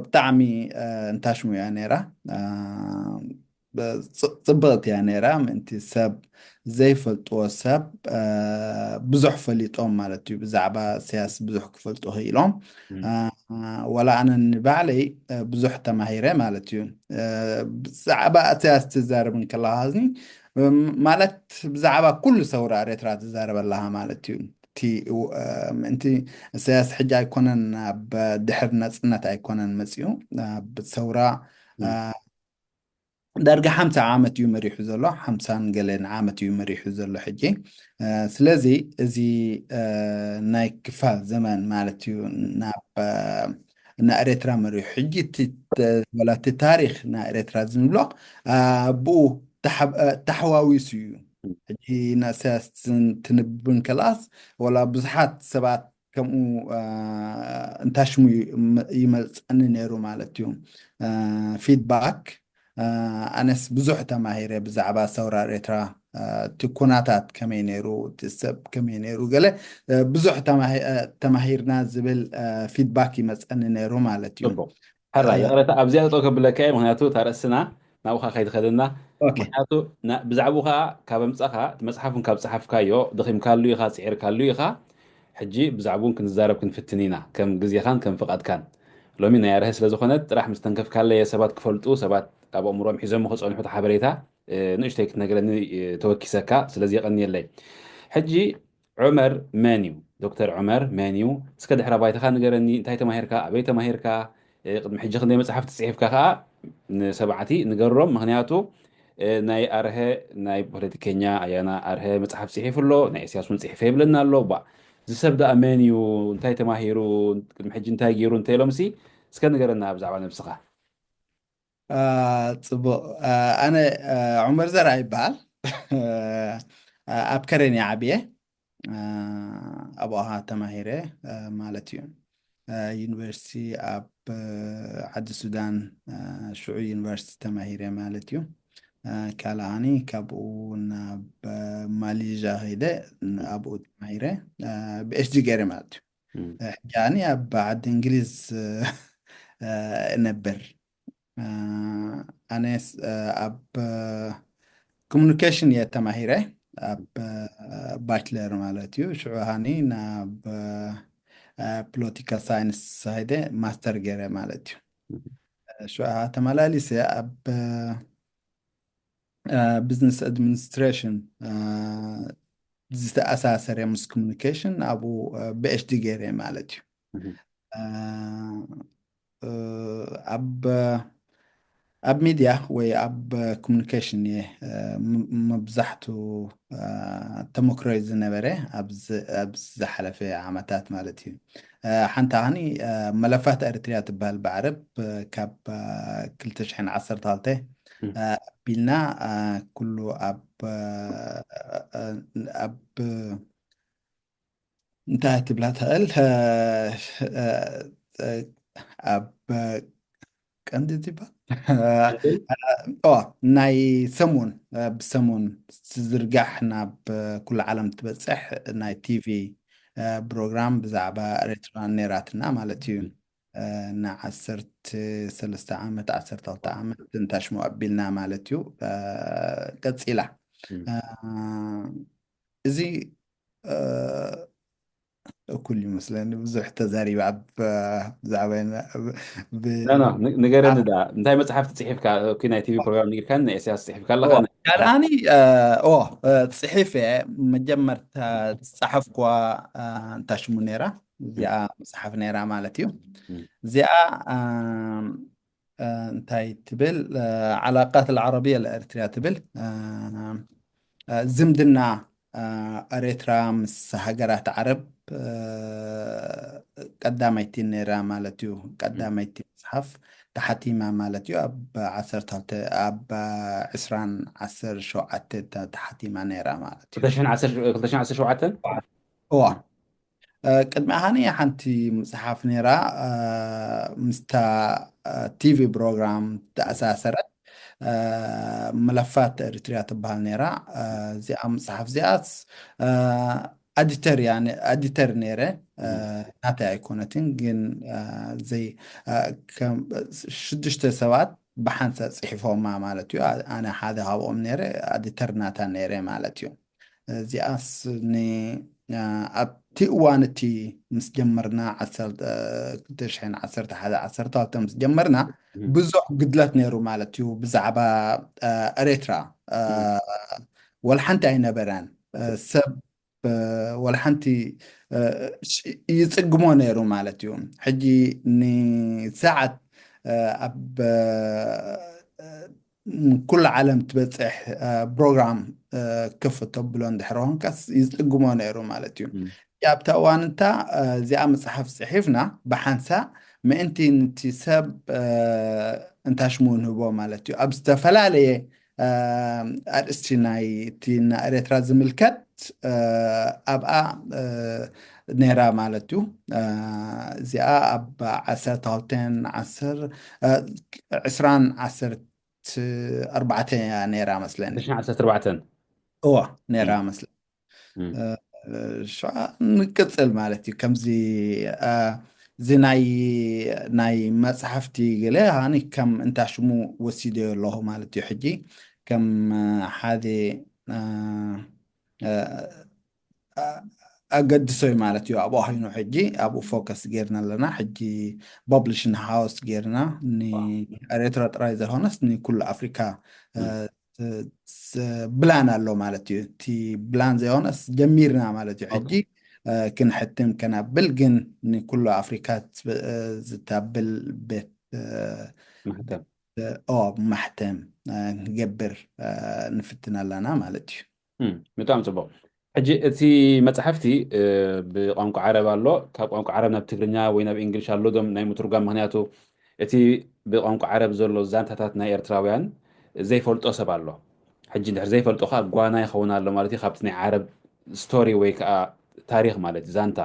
ብጣዕሚ እንታሽሙ እያ ነይራ። ጽብቕቲ እያ ነይራ። ምእንቲ ሰብ ዘይፈልጥዎ ሰብ ብዙሕ ፈሊጦም ማለት እዩ። ብዛዕባ ኢሳያስ ብዙሕ ክፈልጡ ክኢሎም። ዋላ ኣነ ንባዕለይ ብዙሕ ተማሂረ ማለት እዩ። ብዛዕባ ኢሳያስ ትዛረብ እንከለኻ ማለት ብዛዕባ ኩሉ ሰውራ ኤርትራ ትዛረብ ኣለኻ ማለት እዩ። ምእንቲ ኢሳያስ ሕጂ ኣይኮነን ኣብ ድሕር ናጽነት ኣይኮነን መጽኡ፣ ኣብ ሰውራ ዳርጋ ሓምሳ ዓመት እዩ መሪሑ ዘሎ፣ ሓምሳን ገለን ዓመት እዩ መሪሑ ዘሎ ሕጂ። ስለዚ እዚ ናይ ክፋል ዘመን ማለት እዩ ናብ ንኤርትራ መሪሑ ሕጂ ወላ እቲ ታሪኽ ናይ ኤርትራ ዝንብሎ ብኡ ተሓዋዊሱ እዩ። ሕጂ ንኢሳያስ ትንብብ እንከላስ ወላ ብዙሓት ሰባት ከምኡ እንታሽሙ ይመልፀኒ ነይሩ ማለት እዩ። ፊድባክ ኣነስ ብዙሕ ተማሂረ ብዛዕባ ሰውራ ኤርትራ፣ እቲ ኩናታት ከመይ ነይሩ፣ እቲ ሰብ ከመይ ነይሩ፣ ገለ ብዙሕ ተማሂርና ዝብል ፊድባክ ይመፀኒ ነይሩ ማለት እዩ። ሕራይ ይቕረታ፣ ኣብዚኣ ጠጠው ከብለካ እየ፣ ምክንያቱ እታ ርእስና ናብኡ ከይትኸደና። ምክንያቱ ብዛዕባኡ ከዓ ካብ ኣምፃኻ እቲ መፅሓፍ እውን ካብ ፀሓፍካዮ ደኺምካሉ ኢኻ፣ ፅዒርካሉ ኢኻ። ሕጂ ብዛዕባኡ እውን ክንዛረብ ክንፍትን ኢና፣ ከም ግዜኻን ከም ፍቓድካን። ሎሚ ናይ ኣርሀ ስለ ዝኾነት ጥራሕ ምስ ተንከፍካለየ ሰባት ክፈልጡ፣ ሰባት ኣብ ኣእምሮኦም ሒዞሞ ክፀንሑ እቲ ሓበሬታ ንእሽተይ ክትነግረኒ ተወኪሰካ። ስለዚ የቐንየለይ። ሕጂ ዑመር መን እዩ? ዶክተር ዑመር መን እዩ? እስከ ድሕረ ባይታኻ ንገረኒ። እንታይ ተማሂርካ? ኣበይ ተማሂርካ? ቅድሚ ሕጂ ክንደይ መፅሓፍቲ ፅሒፍካ ከዓ ንሰማዕቲ ንገሮም። ምክንያቱ ናይ ኣርሀ ናይ ፖለቲከኛ ኣያና ኣርሀ መፅሓፍ ፅሒፉ ኣሎ፣ ናይ እስያስ እውን ፅሒፈ ይብለና ኣሎ። ባ ዝሰብ ደኣ መን እዩ? እንታይ ተማሂሩ? ቅድሚ ሕጂ እንታይ ገይሩ? እንተ ኢሎምሲ እስከ ንገረና ብዛዕባ ነብስኻ። ጽቡቕ። ኣነ ዑመር ዘርኣ ይበሃል። ኣብ ከረን እየ ዓብየ። ኣብ ኦሃ ተማሂረ ማለት እዩ። ዩኒቨርሲቲ ኣብ ዓዲ ሱዳን ሽዑ ዩኒቨርሲቲ ተማሂረ ማለት እዩ። ካልኣኒ ካብኡ ናብ ማሌዥያ ከይደ ኣብኡ ተማሂረ ብኤችዲ ገይረ ማለት እዩ። ሕጂ ኣኒ ኣብ ዓዲ እንግሊዝ እነብር። ኣነ ኣብ ኮሙኒኬሽን እየ ተማሂረ ኣብ ባችለር ማለት እዩ። ሽዑ ሃኒ ናብ ፖለቲካል ሳይንስ ሃይደ ማስተር ገይረ ማለት እዩ። ሽዑ ተመላሊሰ ኣብ ቢዝነስ ኣድሚኒስትሬሽን ዝተኣሳሰረ ምስ ኮሙኒኬሽን ኣብኡ ብኤችዲ ገይረ ማለት እዩ። ኣብ ኣብ ሚድያ ወይ ኣብ ኮሙኒኬሽን እየ መብዛሕቱ ተመክሮይ ዝነበረ ኣብ ዝሓለፈ ዓመታት ማለት እዩ። ሓንቲ ሃኒ መለፋት ኤርትርያ ትበሃል ብዓረብ ካብ ክልተ ሽሕን ዓሰርተ ክልተ ኣቢልና ኩሉ ኣብ ኣብ እንታይ ትብላ ትኽእል ኣብ ቀንዲ ትበሃል ናይ ሰሙን ብሰሙን ዝዝርጋሕ ናብ ኩሉ ዓለም ትበፅሕ ናይ ቲቪ ፕሮግራም ብዛዕባ ኤርትራ ነይራትና ማለት እዩ። ንዓሰርተ ሰለስተ ዓመት ዓሰርተ ክልተ ዓመት እንታሽሙ ኣቢልና ማለት እዩ ቀፂላ። እዚ እኩል ይመስለኒ ብዙሕ ተዛሪበ ኣብ ብዛዕባ ንገረኒ ዳ እንታይ መፅሓፍቲ ፅሒፍካ? ናይ ቲቪ ፕሮግራም ነጊርካኒ ናይ እስያስ ፅሒፍካ ኣለካ። ካልኣኒ ኦ ፅሒፍ እየ መጀመርታ ዝፀሓፍኩዋ እንታሽሙ ነይራ እዚኣ መፅሓፍ ነይራ ማለት እዩ። እዚኣ እንታይ ትብል ዓላቃት ልዓረብያ ልኤርትርያ ትብል ዝምድና ኤርትራ ምስ ሃገራት ዓረብ ቀዳመይቲ ነይራ ማለት እዩ። ቀዳመይቲ መፅሓፍ ተሓቲማ ማለት እዩ ኣብ ዓሰርተ ክልተ ኣብ ዕስራን ዓሰርተ ሸውዓተ ተሓቲማ ነይራ ማለት እዩ። ክልተ ሽሕን ዓሰርተ ሸውዓተን እዋ ቅድሚ ኣሃኒ ሓንቲ መፅሓፍ ነይራ ምስታ ቲቪ ፕሮግራም ተኣሳሰረት መለፋት ኤርትርያ ትበሃል ነይራ። እዚኣ መፅሓፍ እዚኣስ ኣዲተር እያ ኣዲተር ነይረ ናታይ ኣይኮነትን ግን ዘይ ሽዱሽተ ሰባት ብሓንሳእ ፅሒፎማ ማለት እዩ። ኣነ ሓደ ካብኦም ነይረ ኣዲተር ናታ ነይረ ማለት እዩ። እዚኣስ ኣብቲ እዋን እቲ ምስ ጀመርና ክልተ ሽሕን ዓሰርተ ሓደ ዓሰርተ ክልተ ምስ ጀመርና ብዙሕ ግድለት ነይሩ ማለት እዩ። ብዛዕባ ኤርትራ ወላ ሓንቲ ኣይነበረን። ሰብ ወላ ሓንቲ ይጽግሞ ነይሩ ማለት እዩ። ሕጂ ንሰዓት ኣብ ኩሉ ዓለም ትበፅሕ ፕሮግራም ክፍ ተብሎ እንድሕር ኾንካስ ይፅግሞ ነይሩ ማለት እዩ። ኣብታ እዋን እንታ እዚኣ መፅሓፍ ፅሒፍና ብሓንሳ ምእንቲ ንቲ ሰብ እንታሽሙ ንህቦ ማለት እዩ ኣብ ዝተፈላለየ ኣርእስቲ ናይ እቲ ንኤርትራ ዝምልከት ኣብኣ ነይራ ማለት እዩ። እዚኣ ኣብ ዓሰርተ ክልተን ዓስር ዕስራን ዓሰርተ ኣርባዕተን እያ ነይራ መስለኒ። ዓሰርተ ኣርባዕተን እዋ ነይራ መስለኒ። ሸዓ ንቅፅል ማለት እዩ። ከምዚ እዚ ናይ ናይ መፅሓፍቲ ገለ ሃኒ ከም እንታ ሽሙ ወሲደዮ ኣለኹ ማለት እዩ። ሕጂ ከም ሓደ ኣገድሶ እዩ ማለት እዩ። ኣብኡ ኮይኑ ሕጂ ኣብኡ ፎከስ ጌርና ኣለና። ሕጂ ፐብሊሽን ሃውስ ጌርና ንኤርትራ ጥራይ ዘይኮነስ ንኩሉ ኣፍሪካ ስ- ብላን ኣሎ ማለት እዩ። እቲ ብላን ዘይሆነስ ጀሚርና ማለት እዩ። ሕጂ እ፣ ክንሕትም ከናብል ግን ንኩሉ ኣፍሪካ ዝ- እ፣ ዝታብል ቤት እ፣ ማሕተም እ፣ ኦ ማሕተም እ፣ ክንገብር እ፣ ንፍትን ኣለና ማለት እዩ። እም፣ ብጣዕሚ ጽቡቕ። ሕጂ እቲ መጽሓፍቲ እ፣ ብቋንቋ ዓረብ ኣሎ። ካብ ቋንቋ ዓረብ ናብ ትግርኛ ወይ ናብ እንግሊሽ ኣሎ ዶም ናይ ምትርጓም፣ ምክንያቱ እቲ ብቋንቋ ዓረብ ዘሎ ዛንታታት ናይ ኤርትራውያን ዘይፈልጦ ሰብ ኣሎ። ሕጂ እንድሕር ዘይፈልጦ ከዓ ጓና ይኸውን ኣሎ ማለት እዩ ካብቲ ናይ ዓረብ ስቶሪ ወይ ከዓ ታሪኽ ማለት እዩ፣ ዛንታ።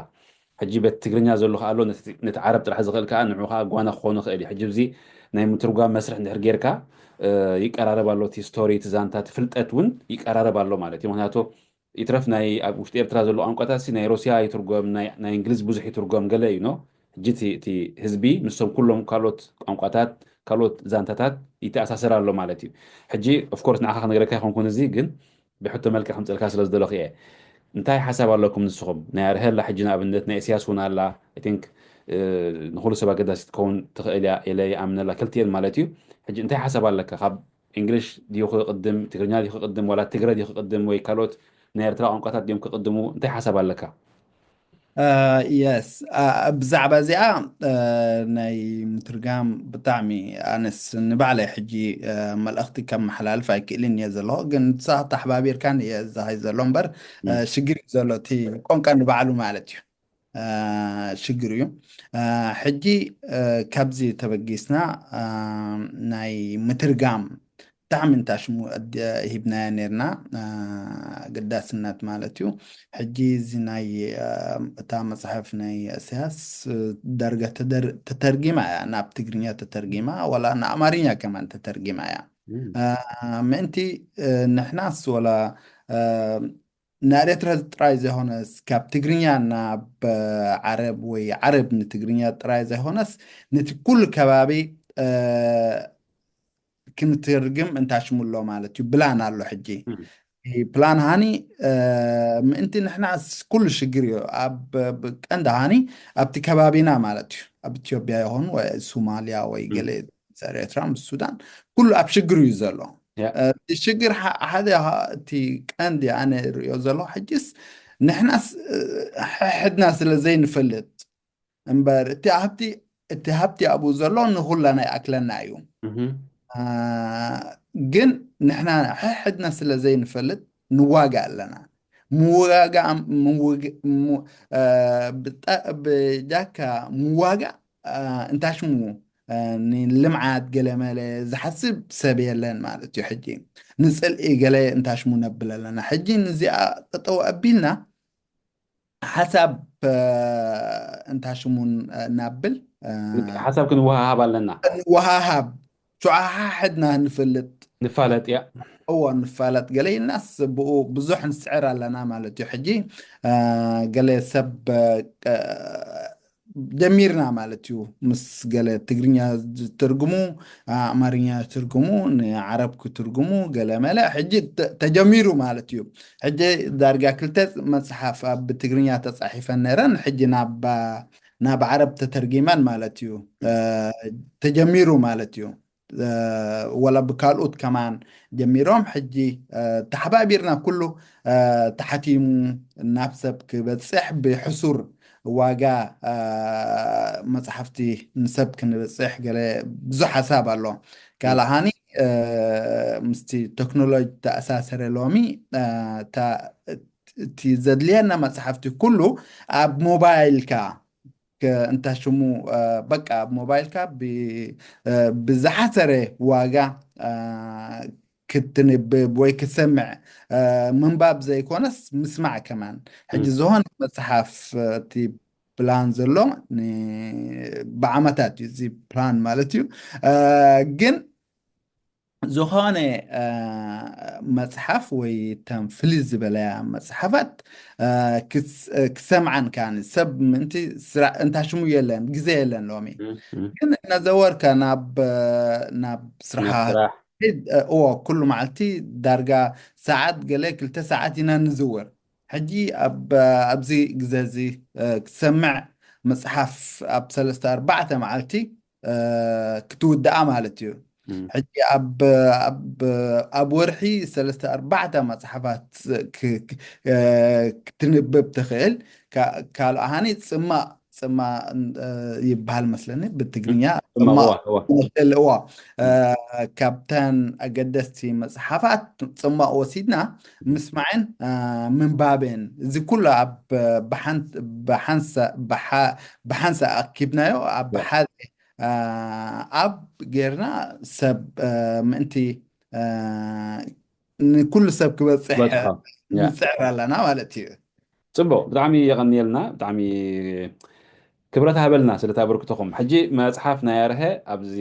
ሕጂ በቲ ትግርኛ ዘሎ ከዓ ኣሎ፣ ነቲ ነቲ ዓረብ ጥራሕ ዝኽእል ከዓ ንዑ ከዓ ጓና ክኾኑ ይኽእል እዩ። ሕጂ እዚ ናይ ምትርጓም መስርሕ እንድሕር ጌርካ እ፣ ይቀራረብ ኣሎ፣ እቲ ስቶሪ፣ እቲ ዛንታ፣ እቲ ፍልጠት እውን ይቀራረብ ኣሎ ማለት እዩ። ምክንያቱ ይትረፍ ናይ ኣብ ውሽጢ ኤርትራ ዘሎ ቋንቋታት ሲ ናይ ሩስያ ይትርጎም፣ ናይ ናይ እንግሊዝ ብዙሕ ይትርጎም ገለ እዩ ኖ። ሕጂ እቲ እቲ ህዝቢ ምስቶም ኩሎም ካልኦት ቋንቋታት ካልኦት ዛንታታት ይተኣሳሰር ኣሎ ማለት እዩ። ሕጂ ኦፍኮርስ ንዓኻ ክነግረካ ይኮንኩን እዚ ግን ብሕቶ መልክዕ ከምፅእልካ ስለ ዝደለኹ እየ። እንታይ ሓሳብ ኣለኩም ንስኹም? ናይ ኣርሀ ኣላ ሕጂ ንኣብነት ናይ እስያስ እውን ኣላ። I think ንኩሉ ሰብ ኣገዳሲት ትኸውን ትኽእል እያ ኢለ ይኣምነላ፣ ክልቲኤን ማለት እዩ። ሕጂ እንታይ ሓሳብ ኣለካ? ካብ እንግሊሽ ድዩ ክቕድም፣ ትግርኛ ድዩ ክቕድም፣ ዋላ ትግረ ድዩ ክቕድም፣ ወይ ካልኦት ናይ ኤርትራ ቋንቋታት ድዮም ክቕድሙ? እንታይ ሓሳብ ኣለካ? የስ፣ ብዛዕባ እዚኣ እ፣ ናይ ምትርጋም ብጣዕሚ ኣነስ ንባዕለይ ሕጂ እ፣ መልእኽቲ ከመሓላልፍ ኣይክእልን እየ ዘለኹ፣ ግን ንስኻ ተሓባቢርካን እየ ዝዛሃይ ዘሎ እምበር እ፣ ሽግር እዩ ዘሎ፣ እቲ ቆንቃ ንባዕሉ ማለት እዩ እ፣ ሽግር እዩ። እ፣ ሕጂ እ፣ ካብዚ ተበጊስና እ፣ ናይ ምትርጋም ብጣዕሚ እንታሽሙ ሂብናዮ ነርና ኣገዳስነት ማለት እዩ። ሕጂ እዚ ናይ እታ መፅሓፍ ናይ እስያስ ዳርጋ ተተርጊማ እያ፣ ናብ ትግርኛ ተተርጊማ፣ ዋላ ንኣማርኛ ከማን ተተርጊማ እያ። ምእንቲ ንሕናስ ወላ ንኤርትራ ጥራይ ዘይኮነስ ካብ ትግርኛ ናብ ዓረብ ወይ ዓረብ ንትግርኛ ጥራይ ዘይኮነስ ነቲ ኩሉ ከባቢ ክንትርግም እንታሽሙሎ ማለት እዩ። ብላን ኣሎ ሕጂ ፕላን ሃኒ ምእንቲ ንሕና ኩሉ ሽግር እዩ ኣብ ቀንዲ ሃኒ ኣብቲ ከባቢና ማለት እዩ። ኣብ ኢትዮጵያ ይኹን ወይ ሶማሊያ ወይ ገለ ኤርትራ ምስ ሱዳን ኩሉ ኣብ ሽግር እዩ ዘሎ። እቲ ሽግር ሓደ እቲ ቀንዲ ኣነ ርእዮ ዘሎ ሕጂስ ንሕናስ ሕድና ስለ ዘይንፈልጥ እምበር እቲ ሃብቲ እቲ ሃብቲ ኣብኡ ዘሎ ንኹላና ይኣክለና እዩ። ግን ንሕና ሕሕድና ስለ ዘይንፈልጥ ንዋጋ ኣለና። ምውጋጋ ብጃካ ምዋጋ እንታሽሙ ንልምዓት ገለመለ ዝሓስብ ሰብ የለን ማለት እዩ። ሕጂ ንፅልኢ ገለ እንታሽሙ ነብል ኣለና። ሕጂ ንዚኣ ጠጠው ኣቢልና ሓሳብ እንታሽሙን ናብል ሓሳብ ክንወሃሃብ ኣለና። ንወሃሃብ ሸሓሓሕድና ንፈልጥ ንፋለጥ እያ። እዎ ንፋለጥ ገለ ኢልናስ ብኡ ብዙሕ ንስዕር ኣለና ማለት እዩ። ሕጂ ገለ ሰብ ጀሚርና ማለት እዩ። ምስ ገለ ትግርኛ ዝትርግሙ ኣማርኛ ዝትርግሙ ንዓረብ ክትርግሙ ገለ መለ ሕጂ ተጀሚሩ ማለት እዩ። ሕጂ ዳርጋ ክልተ መፅሓፍ ኣብ ትግርኛ ተፃሒፈን ነረን ሕጂ ናብ ናብ ዓረብ ተተርጊመን ማለት እዩ። ተጀሚሩ ማለት እዩ። ወላ ብካልኦት ከማን ጀሚሮም ሕጂ ተሓባቢርና ኩሉ ተሓቲሙ ናብ ሰብ ክበፅሕ ብሕሱር ዋጋ መፅሓፍቲ ንሰብ ክንበፅሕ ገለ ብዙሕ ሓሳብ ኣሎ። ካልእ ሃኒ ምስቲ ቴክኖሎጂ ተኣሳሰረ ሎሚ እቲ ዘድልየና መፅሓፍቲ ኩሉ ኣብ ሞባይልካ እንታ ሽሙ በቃ ኣብ ሞባይልካ ብዝሓሰረ ዋጋ ክትንብብ ወይ ክትሰምዕ ምንባብ ዘይኮነስ ምስማዕ ከማን ሕጂ ዝኾነ መፅሓፍ እቲ ፕላን ዘሎ ብዓመታት እዩ እዚ ፕላን ማለት እዩ። ግን ዝኾነ መፅሓፍ ወይ ተን ፍልይ ዝበለያ መፅሓፋት ክሰምዓን ከዓኒ ሰብ ምእንቲ እንታ ሽሙ የለን ግዜ የለን ሎሚ ግን እናዘወርካ ናብ ናብ ስራሓ እዎ ኩሉ መዓልቲ ዳርጋ ሰዓት ገለ ክልተ ሰዓት ኢና ንዝወር። ሕጂ ኣብዚ ግዜ እዚ ክትሰምዕ መፅሓፍ ኣብ ሰለስተ ኣርባዕተ መዓልቲ ክትውድኣ ማለት እዩ። ሕጂ ኣብ ኣብ ኣብ ወርሒ ሰለስተ ኣርባዕተ መጽሓፋት ክትንብብ ትኽእል። ካልእ ሃኒ ጽማቕ ጽማቕ ይበሃል መስለኒ ብትግርኛ። ጽማቕ እዋ። ካብተን ኣገደስቲ መጽሓፋት ጽማቕ ወሲድና ምስማዕን ምንባብን፣ እዚ ኩሉ ኣብ ብሓንሳ ኣኪብናዮ ኣብ ሓደ ኣብ ጌርና ሰብ ምእንቲ ንኩሉ ሰብ ክበፅሕ ንፅዕር ኣለና ማለት እዩ። ፅቡቅ፣ ብጣዕሚ የቐንየልና። ብጣዕሚ ክብረት ሃበልና ስለታ ኣበርክቶኹም። ሕጂ መፅሓፍ ናይ ኣርሀ ኣብዚ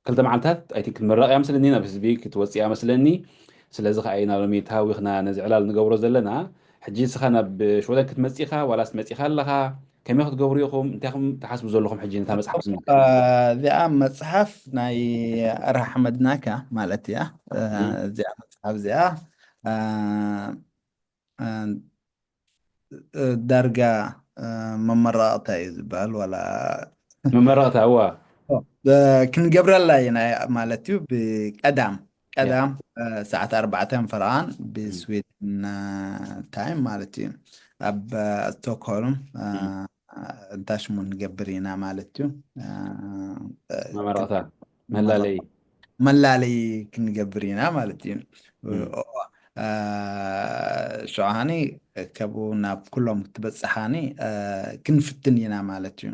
ክልተ መዓልታት ኣይ ቲንክ ክትምረቕ እያ መስለኒ፣ ናብ ህዝቢ ክትወፅእ እያ መስለኒ። ስለዚ ከዓ ኢና ሎሚ ተሃዊኽና ነዚ ዕላል ንገብሮ ዘለና። ሕጂ ንስኻ ናብ ሽወደን ክትመፅእ ኢኻ ዋላስ መፂኻ ኣለኻ? ከመይ ክትገብሩ ኢኹም? እንታይ ኢኹም ትሓስቡ ዘለኹም ሕጂ ነታ መፅሓፍ ዝምልከት? እዚኣ መፅሓፍ ናይ ኣረ ሓመድ ናካ ማለት እያ። እዚኣ መፅሓፍ እዚኣ ዳርጋ መመረቕታ እዩ ዝበሃል ዋላ መመረቕታ እዋ ክንገብረላ ኢና ማለት እዩ። ብቀዳም ቀዳም ሰዓት ኣርባዕተ ፈረቓን ብስዊድን ታይም ማለት እዩ ኣብ ስቶክሆልም እንታሽሙ ንገብር ኢና ማለት እዩ። መመረቕታ መላለይ መላለይ ክንገብር ኢና ማለት እዩ። ሸውሃኒ ከብኡ ናብ ኩሎም ክትበፅሓኒ ክንፍትን ኢና ማለት እዩ።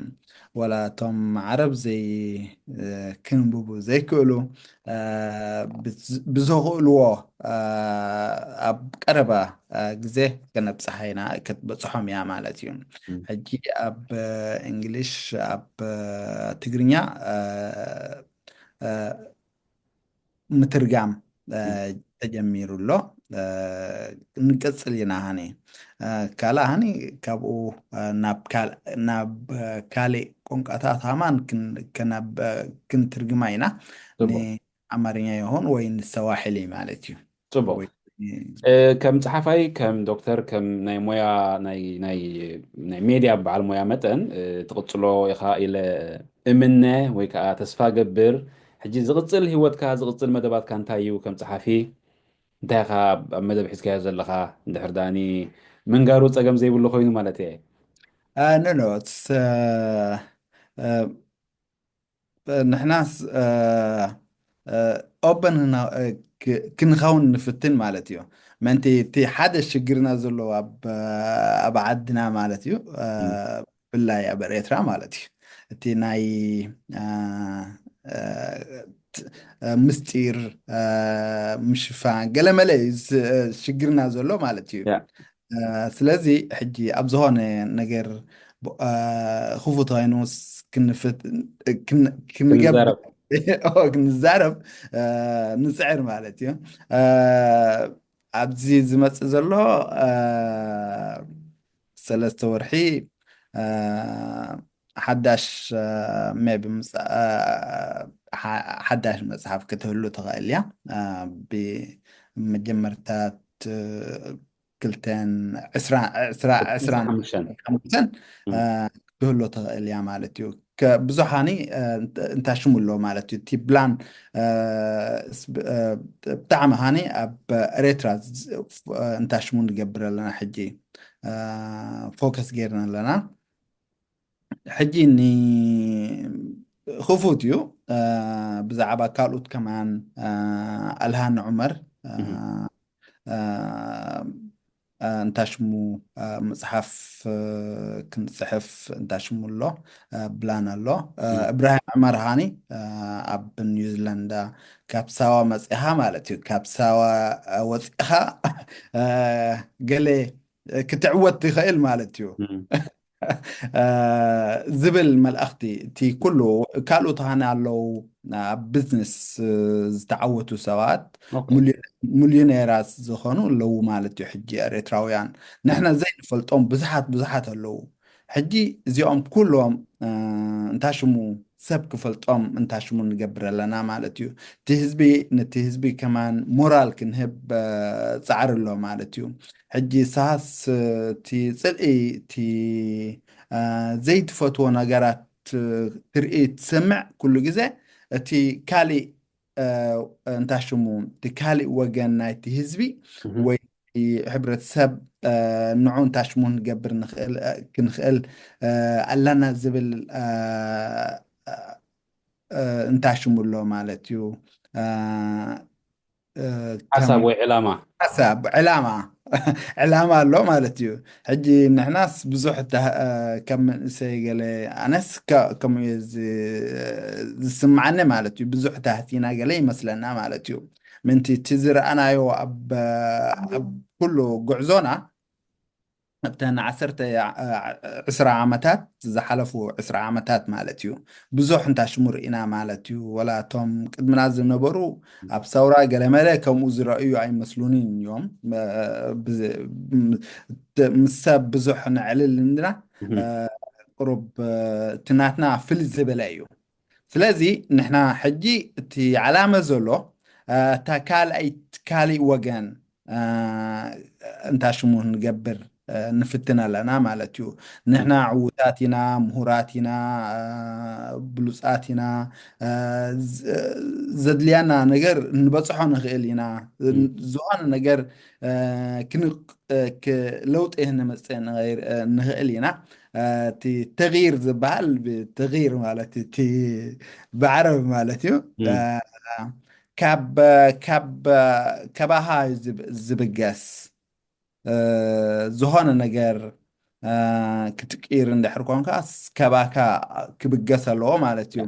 ወላ እቶም ዓረብ ዘይ ክንብቡ ዘይክእሉ ብዝኽእልዎ ኣብ ቀረባ ግዜ ከነብፅሓ ኢና። ክትበፅሖም እያ ማለት እዩ። ሕጂ ኣብ እንግሊሽ ኣብ ትግርኛ ምትርጋም ተጀሚሩ ኣሎ። ንቀፅል ኢና ሃኒ ካልእ ሃኒ ካብኡ ናብ ካልእ ቋንቋታት ሃማን ክንትርግማ ኢና። ንኣማርኛ ይኹን ወይ ንሰዋሒሊ ማለት እዩ። ፅቡቅ። ከም ፀሓፋይ፣ ከም ዶክተር፣ ከም ናይ ሞያ ናይ ሜድያ በዓል ሞያ መጠን ትቕፅሎ ኢኻ ኢለ እምነ ወይ ከዓ ተስፋ ገብር። ሕጂ ዝቕፅል ህይወትካ ዝቕፅል መደባትካ እንታይ እዩ? ከም ፀሓፊ እንታይ ኢኻ ኣብ መደብ ሒዝካዮ ዘለኻ? እንድሕር ዳኒ ምንጋሩ ፀገም ዘይብሉ ኮይኑ ማለት እየ። ኖ ኖ ንሕናስ ኦበን ክንኸውን ንፍትን ማለት እዩ። ምእንቲ እቲ ሓደ ሽግርና ዘሎ ኣብ ዓድና ማለት እዩ፣ ብፍላይ ኣብ ኤርትራ ማለት እዩ፣ እቲ ናይ ምስጢር ምሽፋን ገለመለ እዩ ሽግርና ዘሎ ማለት እዩ። ስለዚ ሕጂ ኣብ ዝኾነ ነገር ክፉት ኮይኑ ክንገብር ክንዛረብ ንፅዕር ማለት እዩ። ኣብዚ ዝመፅእ ዘሎ ሰለስተ ወርሒ ሓዳሽ ሜቢ ሓዳሽ መፅሓፍ ክትህሉ ትኽእል እያ። ብመጀመርታት ክልተን ዕስራ ዕስራ ዕስራን ሓሙሽተን ክትህሎ ትኽእል እያ ማለት እዩ። ብዙሓኒ እንታሽሙ ኣሎ ማለት እዩ። እቲ ብላን ብጣዕሚ ሃኒ ኣብ ኤርትራ እንታሽሙ ንገብር ኣለና። ሕጂ ፎከስ ገይርና ኣለና። ሕጂ ኒ ክፉት እዩ። ብዛዕባ ካልኡት ከማን ኣልሃን ዑመር እንታሽሙ መፅሓፍ ክንፅሕፍ እንታሽሙ ኣሎ ብላን ኣሎ። እብራሂም ዑመር ሃኒ ኣብ ኒውዚላንዳ ካብ ሳዋ መፂኻ ማለት እዩ። ካብ ሳዋ ወፂኻ ገለ ክትዕወት ትኽእል ማለት እዩ። ዝብል መልእኽቲ እቲ ኩሉ ካልኦት ሃኒ ኣለዉ ኣብ ቢዝነስ ዝተዓወቱ ሰባት ሚልዮኔራት ዝኾኑ ኣለዉ ማለት እዩ። ሕጂ ኤርትራውያን ንሕና ዘይንፈልጦም ብዙሓት ብዙሓት ኣለዉ። ሕጂ እዚኦም ኩሎም እንታሽሙ ሰብ ክፈልጦም እንታሽሙ ንገብር ኣለና ማለት እዩ። እቲ ህዝቢ ነቲ ህዝቢ ከማን ሞራል ክንህብ ፃዕሪ ኣሎ ማለት እዩ። ሕጂ ሳስ እቲ ፅልኢ እቲ ዘይትፈትዎ ነገራት ትርኢ ትሰምዕ ኩሉ ግዜ እቲ ካሊእ እ፣ እንታይ ሽሙ፣ እቲ ካሊእ ወገን ናይቲ ህዝቢ ወይ ሕብረተሰብ፣ እ፣ ንዑ እንታይ ሽሙ ክንገብር ንኽእል፣ እ፣ ክንኽእል፣ እ፣ ኣለና ዝብል፣ እ፣ እ፣ እንታይ ሽሙ ኣሎ ማለት እዩ። እ፣ እ፣ ሓሳብ ከም ወይ ዕላማ። ሓሳብ፣ ዕላማ፣ ዕላማ ኣሎ ማለት እዩ። ሕጂ ንሕናስ ብዙሕ ተ-፣ እ፣ ከም መንእሰይ ገለ፣ ኣነስ ከ-፣ ከምኡ እየ ዝ-፣ ዝስምዓኒ ማለት እዩ። ብዙሕ ታህቲና ገለ ይመስለና ማለት እዩ። ምንቲ እቲ ዝረኣናዮ ኣብ፣ ኣብ ኩሉ ጉዕዞና፣ ኣብተን ዓሰርተ፣ እ፣ ዕስራ ዓመታት፣ ዝሓለፉ ዕስራ ዓመታት ማለት እዩ፣ ብዙሕ እንታይ ሽሙ ርኢና ማለት እዩ። ወላ እቶም ቅድምና ዝነበሩ ኣብ ሰውራ ገለመለ ከምኡ ዝረእዩ ኣይመስሉንን እዮም። እ፣ ብዝ-፣ ም-፣ ት-፣ ምስ ሰብ ብዙሕ ነዕልል እንድና፣ እህ። እ፣ ቁሩብ፣ እ፣ እቲ ናትና ፍልይ ዝበለ እዩ። ስለዚ ንሕና ሕጂ እቲ ዓላመ ዘሎ፣ እ፣ እታ ካልኣይ፣ ካሊእ ወገን፣ እ፣ እንታይ ሽሙ ንገብር፣ እ፣ ንፍትን ኣለና ማለት እዩ። ንሕና ዕዉታት ኢና፣ ምሁራት ኢና፣ እ፣ ብሉጻት ኢና፣ እ፣ ዝ-፣ ዘድልያና ነገር ንበጽሖ ንኽእል ኢና። እም። ዝኾነ ነገር፣ እ፣ ክን-፣ እ፣ ክ-፣ ለውጢ ክነምጽእ ንኸይር-፣ እ፣ ንኽእል ኢና። እ፣ እቲ ተግይር ዝበሃል ብ-፣ ተግይር ማለት እቲ ብዓረብ ማለት እዩ። እም። እ፣ ካብ፣ ካብ፣ ካባኻ እዩ ዝብ-፣ ዝብገስ። እ፣ ዝኾነ ነገር፣ እ፣ ክትቅይር እንድሕር ኮንካስ፣ ካባካ ክብገስ ኣለዎ ማለት እዩ።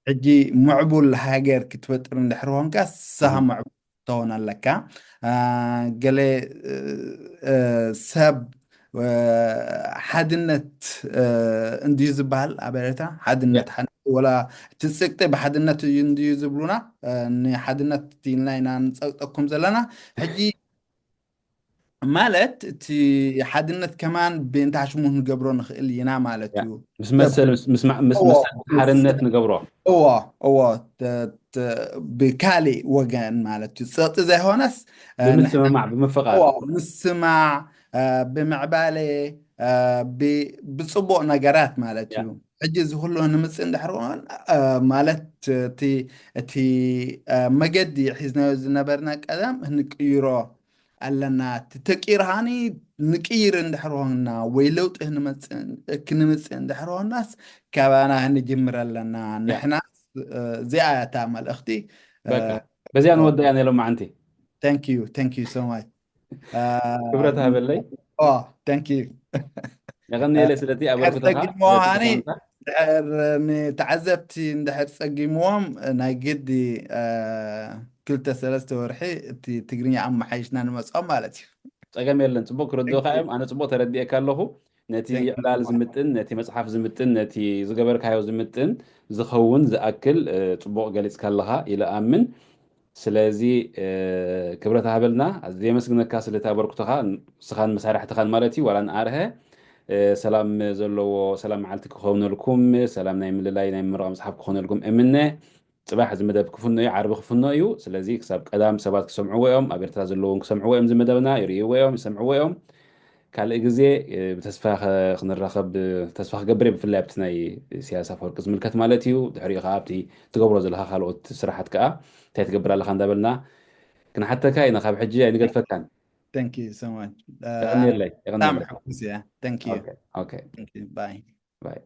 ሕጂ ምዕቡል ሃገር ክትፈጥር እንድሕር ኮንካስ፣ ንስኻ እም። ምዕቡል ክትኸውን ኣለካ። እ፣ ገለ፣ እ፣ እ፣ ሰብ፣ እ፣ ሓድነት፣ እ፣ እንድዩ ዝበሃል ኣብ ኤርትራ፣ ሓድነት፣ ያ። ሓድነት፣ ወላ እቲ ጽቅጢ ብሓድነት እዩ እንድዩ ዝብሉና፣ እ፣ ንሓድነት ኢልና ኢና ንጸቅጠኩም ዘለና። ሕጂ ማለት እቲ ሓድነት ከማን ብእንታ ሽሙ ክንገብሮ ንኽእል ኢና ማለት ያ። እዩ። ምስ መሰል፣ ምስ፣ ምስ ማ-, ምስ እዎ፣ መሰል ምስ ሓርነት ንገብሮ። እዎ፣ እዎ፣ ተ-፣ ተ-፣ ብካሊእ ወገን ማለት እዩ። ጸቕጢ ዘይኮነስ፣ እ፣ ብምስምማዕ፣ ንምፍቓር። እዎ፣ ምስማዕ፣ እ፣ ብምዕባለ፣ እ፣ ብ-፣ ብጽቡቕ ነገራት ማለት ያ። እዩ። ሕጂ እዚ ኩሉ ንምጽእ እንድሕር ኮን፣ እ፣ ማለት እቲ፣ እቲ፣ እ፣ መገዲ ሒዝናዮ ዝነበርና ቀደም ክንቅይሮ ኣለና። እቲ ተቂርሃኒ ንቅይር እንድሕር ኾንና ወይ ለውጢ ክንመጽእ፣ ክንምጽእ እንድሕር ኾንናስ ካባና ክንጅምር ኣለና። ያ። ንሕናስ፣ እ፣ እዚኣ እያ እታ መልእኽቲ። እ፣ በቃ፣ በዚኣ ንወዳእያ ናይ ሎማዓንቲ። Thank you, thank you so much። እ፣ ክብረት ሃበለይ። ኦ፣ thank you። የቐንየለይ ስለቲ እንድሕር ኣበርክቶኻ፣ ጸጊምዎ ስለቲ ሃኒ፣ ሰላምታ። እንድሕር ንተዓዘብቲ እንድሕር ጸጊምዎም፣ ናይ ግዲ፣ እ፣ ክልተ ሰለስተ ወርሒ እቲ ትግርኛ ኣመሓይሽና ንመጽኦም ማለት እዩ። ጸገም የለን፣ ጽቡቅ ክርድኡኻ እዮም። ኣነ ጽቡቅ ተረዲኤካ ኣለኹ። ነቲ Thank you። ዕላል ዝምጥን፣ ነቲ መጽሓፍ ዝምጥን፣ ነቲ ዝገበርካዮ ዝምጥን ዝኸውን ዝኣክል፣ እ፣ ጽቡቅ ገሊጽካ ኣለኻ ኢለ ኣምን። ስለዚ፣ እ፣ ክብረት ሃበልና። ኣዝየ የመስግነካ ስለቲ ኣበርክቶኻ። ንስኻን መሳርሕትኻን ማለት እዩ፣ ዋላ ንኣርሀ፣ እ፣ ሰላም ዘለዎ፣ ሰላም መዓልቲ ክኾነልኩም፣ ሰላም ናይ ምልላይ ናይ ምረቓ መጽሓፍ ክኾነልኩም እምነ። ጽባሕ እዚ መደብ ክፍኖ እዩ፣ ዓርቢ ክፍኖ እዩ። ስለዚ ክሳብ ቀዳም ሰባት ክሰምዕዎ እዮም፣ ኣብ ኤርትራ ዘለዉ እውን ክሰምዕዎ እዮም፣ እዚ መደብና ይርእይዎ እዮም፣ ይሰምዕዎ እዮም። ካልእ ግዜ፣ እ፣ ብተስፋ ኸ-፣ ክንራኸብ፣ እ፣ ተስፋ ክገብር እየ፣ ብፍላይ ኣብቲ ናይ ኢሳያስ ኣፈወርቂ ዝምልከት ማለት እዩ። ድሕሪኡ ኸዓ ኣብቲ ትገብሮ ዘለኻ ካልኦት ስራሓት ከኣ እንታይ ትገብር ኣለኻ እንዳበልና ክንሓተካ ኢና። ካብ ሕጂ ኣይንገድፈካን። Thank you so much። እ፣ የቐንየለይ፣ ብጣዕሚ የቐንየለይ። ሕጉስ እየ። Thank you። ኦኬ፣ ኦኬ። Thank you። Bye። ባይ።